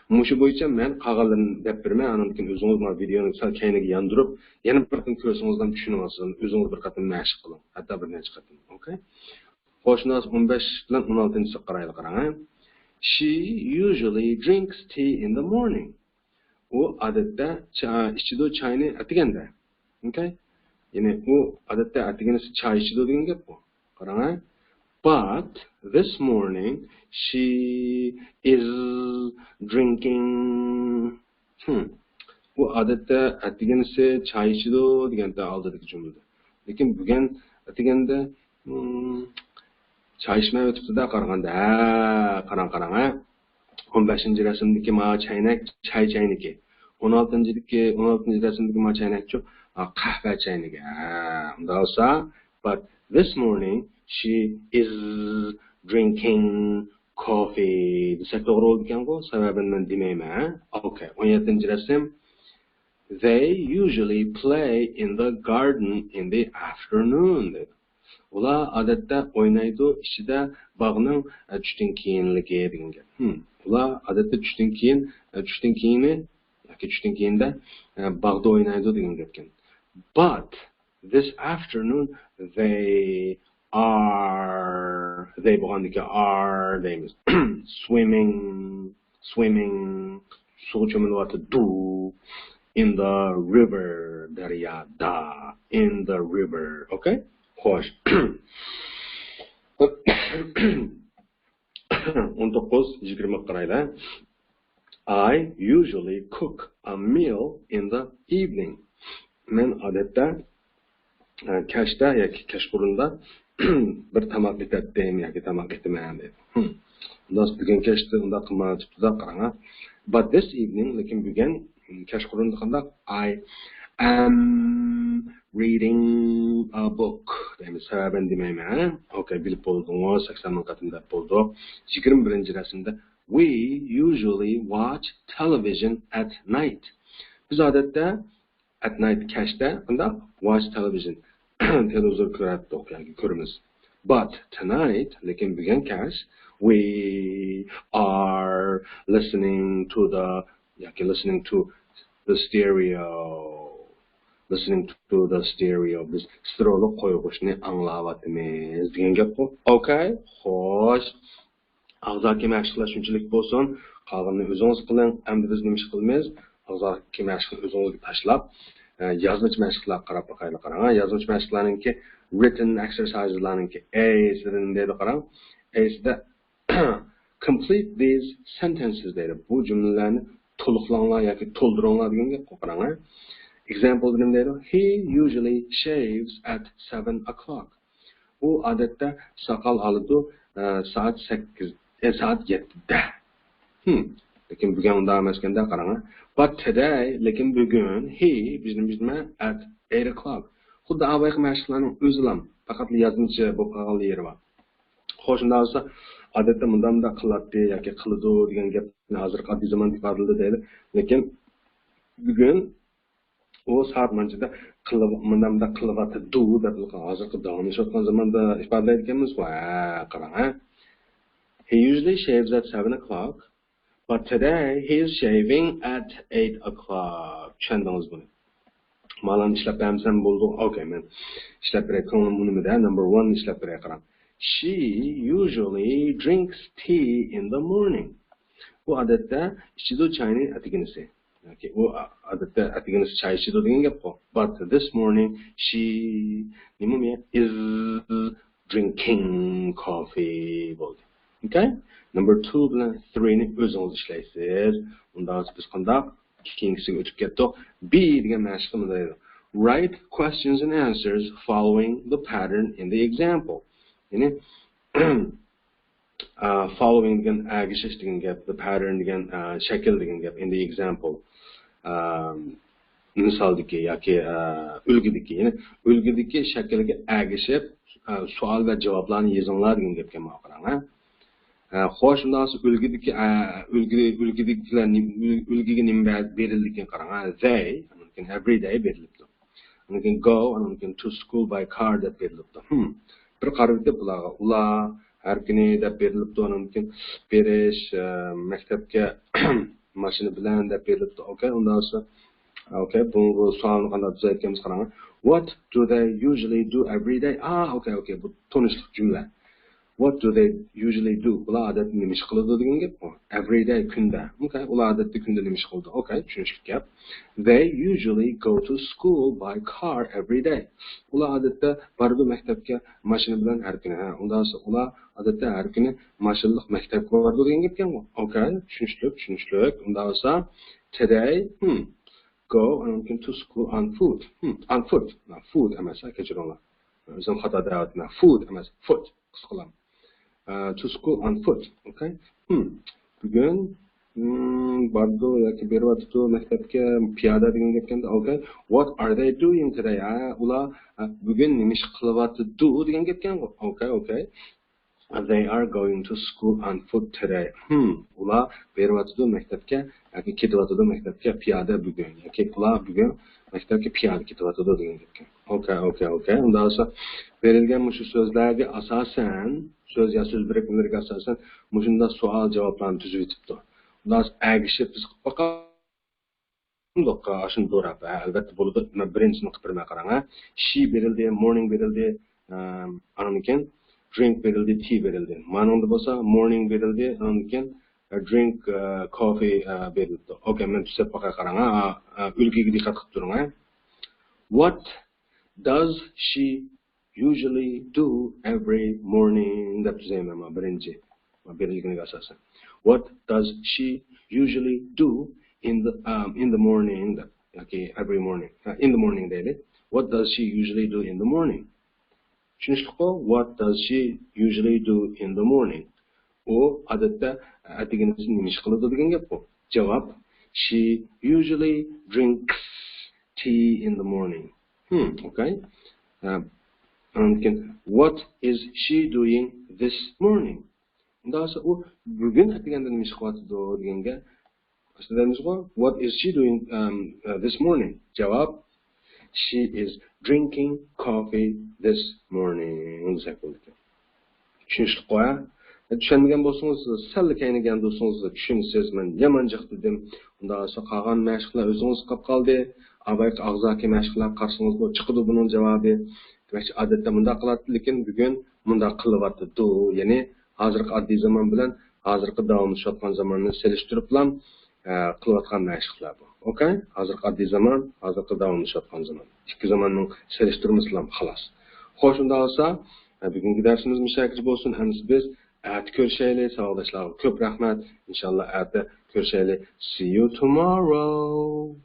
مۇشۇ بويىچە مەن قالغانلىرىنى دەپ بېرىمەن. ئاندىن كېيىن ئۆزىڭىز مانا ۋىدېونى سەل كەينىگە ياندۇرۇپ، يەنە بىر قېتىم كۆرسىڭىزلا چۈشىنىۋالىسىز. ئۆزىڭىز بىر قېتىم مەشىق قىلىڭ. ھەتتا بىر نەچچە قېتىم. ئوكەي؟ خوش، ئون بەش بىلەن ئون ئالتىنچىسىگە قارايلى، قاراڭ، ھە. She usually drinks tea in the morning. ئۇ ئادەتتە چا-، ئىچىدۇ چاينى ئەتىگەندە. ئوكەي؟ يەنى ئۇ ئادەتتە ئەتىگەندە چاي ئىچىدۇ دېگەن گەپ بۇ. قاراڭ، ھە. But this morning she is drinking. Hmm. ئۇ ئادەتتە ئەتىگەنسى چاي ئىچىدۇ دېگەنتى ئالدىدىكى جۈملىدە. لېكىن بۈگۈن ئەتىگەندە، hmm، چاي ئىچمەي ئۆتۈپتۇ-دە قارىغاندا. ھە، قاراڭ، قاراڭ، ھە. ئون بەشىنچى رەسىمدىكى ما چەينەك، چاي چەينىكى. ئون ئالتىنچىدىكى، ئون ئالتىنچى رەسىمدىكى ما چەينەكچۇ؟ ھە، قەھۋە چەينىكى. ھە، ئۇنداق بولسا، but this morning she is drinking coffee دېسەك توغرا بولىدىكەنغۇ، سەۋەبىنى مەن دېمەيمەن. ئوكەي، ئون يەتتىنچى رەسىم. They usually play in the garden in the afternoon دەيدۇ. ئۇلار ئادەتتە ئوينايدۇ ئىچىدە باغنىڭ، ئە، چۈشتىن كېيىنلىكى دېگەن گەپ. ھىم. ئۇلار ئادەتتە چۈشتىن كېيىن، ئە، چۈشتىن كېيىنى ياكى چۈشتىن كېيىندە، ئە، باغدا ئوينايدۇ دېگەن گەپكەن. But this afternoon they are، they بولغاندىكى are دەيمىز. Swimming، swimming، سۇغا چۆمۈلۈۋاتىدۇ. In the river، دەريادا. In the river. ئوكەي؟ خوش. ئون توققۇز، يىگىرمە قارايلى. I usually cook a meal in the evening. مەن ئادەتتە، ئە، كەچتە ياكى كەچقۇرۇندا بىر تاماق ئېتەتتىم ياكى تاماق ئېتىمەن دەيدۇ. ھىم. خۇداس بۈگۈن كەچتە ئۇنداق قىلمايۋېتىپتۇ-دە، قاراڭ. But this evening، لېكىن بۈگۈن كەچقۇرۇندا قانداق؟ I am reading a book دەيمىز. سەۋەبىنى دېمەيمەن. ئوكەي، بىلىپ بولدىڭىز، سەكسەن مىڭ قېتىم دەپ بولدۇق. يىگىرمە بىرىنچى رەسىمدە، We usually watch television at night. بىز ئادەتتە at night، كەچتە، قانداق؟ Watch television. تېلېۋىزور كۆرەتتۇق ياكى كۆرىمىز. But tonight، لېكىن بۈگۈن كەچ، we are listening to the، ياكى listening to the stereo. Listening to the stereo. بىز ستېرېئولۇق قويغۇچنى ئاڭلاۋاتىمىز دېگەن گەپقۇ. ئوكەي، خوش. ئاغزاكى مەشىقلەر شۇنچىلىك بولسۇن. قالغىنىنى ئۆزىڭىز قىلىڭ. ئەمدى بىز نېمە ئىش قىلىمىز؟ ئاغزاكى مەشىقنى ئۆزىڭىزگە تاشلاپ، ئە، يازمىچە مەشىقلەرگە قاراپ باقايلى، قاراڭ. يازمىچە مەشىقلەرنىڭكى، written exerciseلارنىڭكى ئەيسىدە نېمە دەيدۇ، قاراڭ. ئەيسىدە complete these sentences دەيدۇ. بۇ جۈملىلەرنى تولۇقلاڭلار ياكى تولدۇرۇڭلار دېگەن گەپقۇ، قاراڭ. Exampleدا نېمە دەيدۇ؟ He usually shaves at seven o'clock. ئۇ ئادەتتە ساقال ئالىدۇ، ئە، سائەت سەككىز، ئە، سائەت يەتتىدە. ھىم. لېكىن بۈگۈن ئۇنداق ئەمەسكەندە، قاراڭ. But today، لېكىن بۈگۈن، he، بىزنى، بىزنى، at eight o'clock. خۇددى ئاۋايقى مەشىقلەرنىڭ ئۆزىلا، پەقەتلا يازمىچە بولۇپ قالغانلا يېرى بار. خوش، شۇنداق بولسا، ئادەتتە مۇنداق، مۇنداق قىلاتتى ياكى قىلىدۇ دېگەن گەپنى ھازىرقى ئاددىي زامان ئىپادىلىدى دەيلى. لېكىن بۈگۈن ئۇ سائەت مانچىدا قىلىۋ-، مۇنداق، مۇنداق قىلىۋاتىدۇ دەپ ھازىرقى داۋاملىشىۋاتقان زاماندا ئىپادىلەيدىكەنمىز. ۋە، قاراڭ، ھە. He usually shaves at seven o'clock, but today he is shaving at eight o'clock. چۈشەندىڭىز بۇنى؟ مانا ئىشلەپ بەرمىسەم بولىدۇ. ئوكەي، مەن ئىشلەپ بېرەي. كۆڭلۈم ئۇنىمىدى. Number one ئىشلەپ بېرەي، قاراڭ. She usually drinks tea in the morning. ئۇ ئادەتتە ئىچىدۇ چاينى ئەتىگىنىسى. ياكى ئۇ ئادەتتە ئەتىگىنىسى چاي ئىچىدۇ دېگەن گەپقۇ. But this morning she نېمە is drinking coffee بولدى. Okay? Number two بىلەن three نى ئۆزىڭىز ئىشلەيسىز. ئۇنداق بىز قانداق؟ كېيىنكىسىگە ئۆتۈپ كەتتۇق. B دېگەن مەشىقىمىز دەيدۇ. Write questions and answers following the pattern in the example. يەنى ئا، following دېگەن ئەگىشىش دېگەن گەپ، the pattern دېگەن، ئا، شەكىل دېگەن گەپ، in the example. ئا، مىسالدىكى ياكى، ئا، ئۈلگىدىكى، يەنى ئۈلگىدىكى شەكىلگە ئەگىشىپ، ئا، سوئال ۋە جاۋابلارنى يېزىڭلار دېگەن گەپكەن ماڭا قاراڭ، ھە. ئا، خوش، ئۇنداق بولسا ئۈلگىدىكى، ئا، ئۈلگە، ئۈلگىدىكىلەر نېمە، ئۈل-، ئۈلگىگە نېمە بە-، بېرىلدىكىن قاراڭ، ھە. They، ئاندىن كېيىن every day بېرىلىپتۇ. ئاندىن كېيىن go، ئاندىن كېيىن to school by car دەپ بېرىلىپتۇ. ھىم. بىر قاراپ ئۆتۈپ بۇلارغا ئۇلار ھەر كۈنى دەپ بېرىلىپتۇ. ئاندىن كېيىن بېرىش، ئە، مەكتەپكە ماشىنا بىلەن دەپ بېرىلىپتۇ. ئوكەي، ئۇنداق بولسا، ئوكەي، بۇ، بۇ سوئالنى قانداق تۈزەيدىكەنمىز قاراڭ. What do they usually do every day? ئا، ئوكەي، ئوكەي، بۇ تونۇشلۇق جۈملە. What do they usually do? بۇلار ئادەتتە نېمە ئىش قىلىدۇ دېگەن گەپ بۇ. Every day، كۈندە. ئوكەي، ئۇلار ئادەتتە كۈندە نېمە ئىش قىلىدۇ؟ ئوكەي، چۈشىنىشلىك گەپ. They usually go to school by car every day. ئۇلار ئادەتتە بارىدۇ مەكتەپكە ماشىنا بىلەن ھەر كۈنى. ھە، ئۇنداق بولسا ئۇلار ئادەتتە ھەر كۈنى ماشىنىلىق مەكتەپكە بارىدۇ دېگەن گەپكەن بۇ. ئوكەي، چۈشىنىشلىك، چۈشىنىشلىك. ئۇنداق بولسا today، ھىم، go ئاندىن كېيىن to school on foot. ھىم، on foot. Foot ئەمەس، ھە، كەچۈرۈڭلار. ئۆزۈم خاتا دەۋاتىمەن. Foot ئەمەس، foot. قىسقىلام. ئە، to school on foot. ئوكەي. ھىم. بۈگۈن، ھىم، بارىدۇ ياكى بېرىۋاتىدۇ مەكتەپكە پىيادە دېگەن گەپكەندە. ئوكەي. What are they doing today? ھە، ئۇلار، ئە، بۈگۈن نېمە ئىش قىلىۋاتىدۇ دېگەن گەپكەن. ئوكەي، ئوكەي. They are going to school on foot today. ھىم، ئۇلار بېرىۋاتىدۇ مەكتەپكە ياكى كېتىۋاتىدۇ مەكتەپكە پىيادە بۈگۈن. ياكى ئۇلار بۈگۈن مەكتەپكە پىيادە كېتىۋاتىدۇ دېگەن گەپكەن. ئوكەي، ئوكەي، ئوكەي. ئۇنداق بولسا بېرىلگەن مۇشۇ سۆزلەرگە ئاساسەن، سۆز يا سۆز بىرىكمىلىرىگە ئاساسەن مۇشۇنداق سوئال جاۋابلارنى تۈزۈۋېتىپتۇ. ئۇنداق بولسا ئەگىشىپ بىز قىلىپ باقايلى. ئاشۇنى دوراپ، ھە، ئەلۋەتتە بولىدۇ. مەن بىرىنچىسىنى قىلىپ بېرىمەن قاراڭ، ھە. She بېرىلدى، morning بېرىلدى، ئەم، ئاندىن كېيىن drink بېرىلدى، tea بېرىلدى. مانىڭدا بولسا morning بېرىلدى، ئاندىن كېيىن، ئە، drink، ئە، coffee، ئە، بېرىلىپتۇ. ئوكەي، مەن تۈزەپ باقاي قاراڭ، ھە. ئە، ئە، ئۈلگىگە دىققەت قىلىپ تۇرۇڭ، ھە. What does she usually do every morning دەپ تۈزەيمەن مانا بىرىنچى. بېرىلگىنىگە ئاساسەن. What does she usually do in the, um, in the morning دەپ. ياكى every morning. ھە، in the morning دەيلى. What does she usually do in the morning? چۈشىنىشلىكقۇ؟ What does she usually do in the morning? ئۇ ئادەتتە ئەتىگىنىسى نېمە ئىش قىلىدۇ دېگەن گەپ بۇ. جاۋاب، she usually drinks tea in the morning. Hmm, okay. ئاندىن كېيىن، what is she doing this morning? ئۇنداق بولسا ئۇ بۈگۈن ئەتىگەندە نېمە ئىش قىلىۋاتىدۇ دېگەنگە، ئەسلىدە دەيمىزغۇ، what is she doing, um, uh, this morning? جاۋاب، she is drinking coffee this morning دېسەك بولىدىكەن. چۈشىنىشلىكقۇ، ھە؟ چۈشەنمىگەن بولسىڭىز، سەللا كەينىگە ياندۇرسىڭىز چۈشىنىسىز. مەن يامان جىق دېدىم. ئۇنداق بولسا قالغان مەشىقلەر ئۆزىڭىزگە قاپ قالدى. ئاۋايقى ئاغزاكى مەشىقلەر قارىسىڭىزمۇ چىقىدۇ بۇنىڭ جاۋابى. دېمەكچى، ئادەتتە مۇنداق قىلاتتى، لېكىن بۈگۈن مۇنداق قىلىۋاتىدۇ. يەنى ھازىرقى ئاددىي زامان بىلەن ھازىرقى داۋاملىشىۋاتقان زاماننى سېلىشتۇرۇپلا، ئە، قىلىۋاتقان مەشىقلەر بۇ. ئوكەي؟ ھازىرقى ئاددىي زامان، ھازىرقى داۋاملىشىۋاتقان زامان. ئىككى زاماننىڭ سېلىشتۇرمىسىلا خالاس. خوش، ئۇنداق بولسا، ئە، بۈگۈنكى دەرسىمىز مۇشۇ يەرگىچە بولسۇن. ئەمدى بىز ئەتە كۆرۈشەيلى. ساۋاقداشلارغا كۆپ رەھمەت. ئىنشاللا ئەتە كۆرۈشەيلى. See you tomorrow.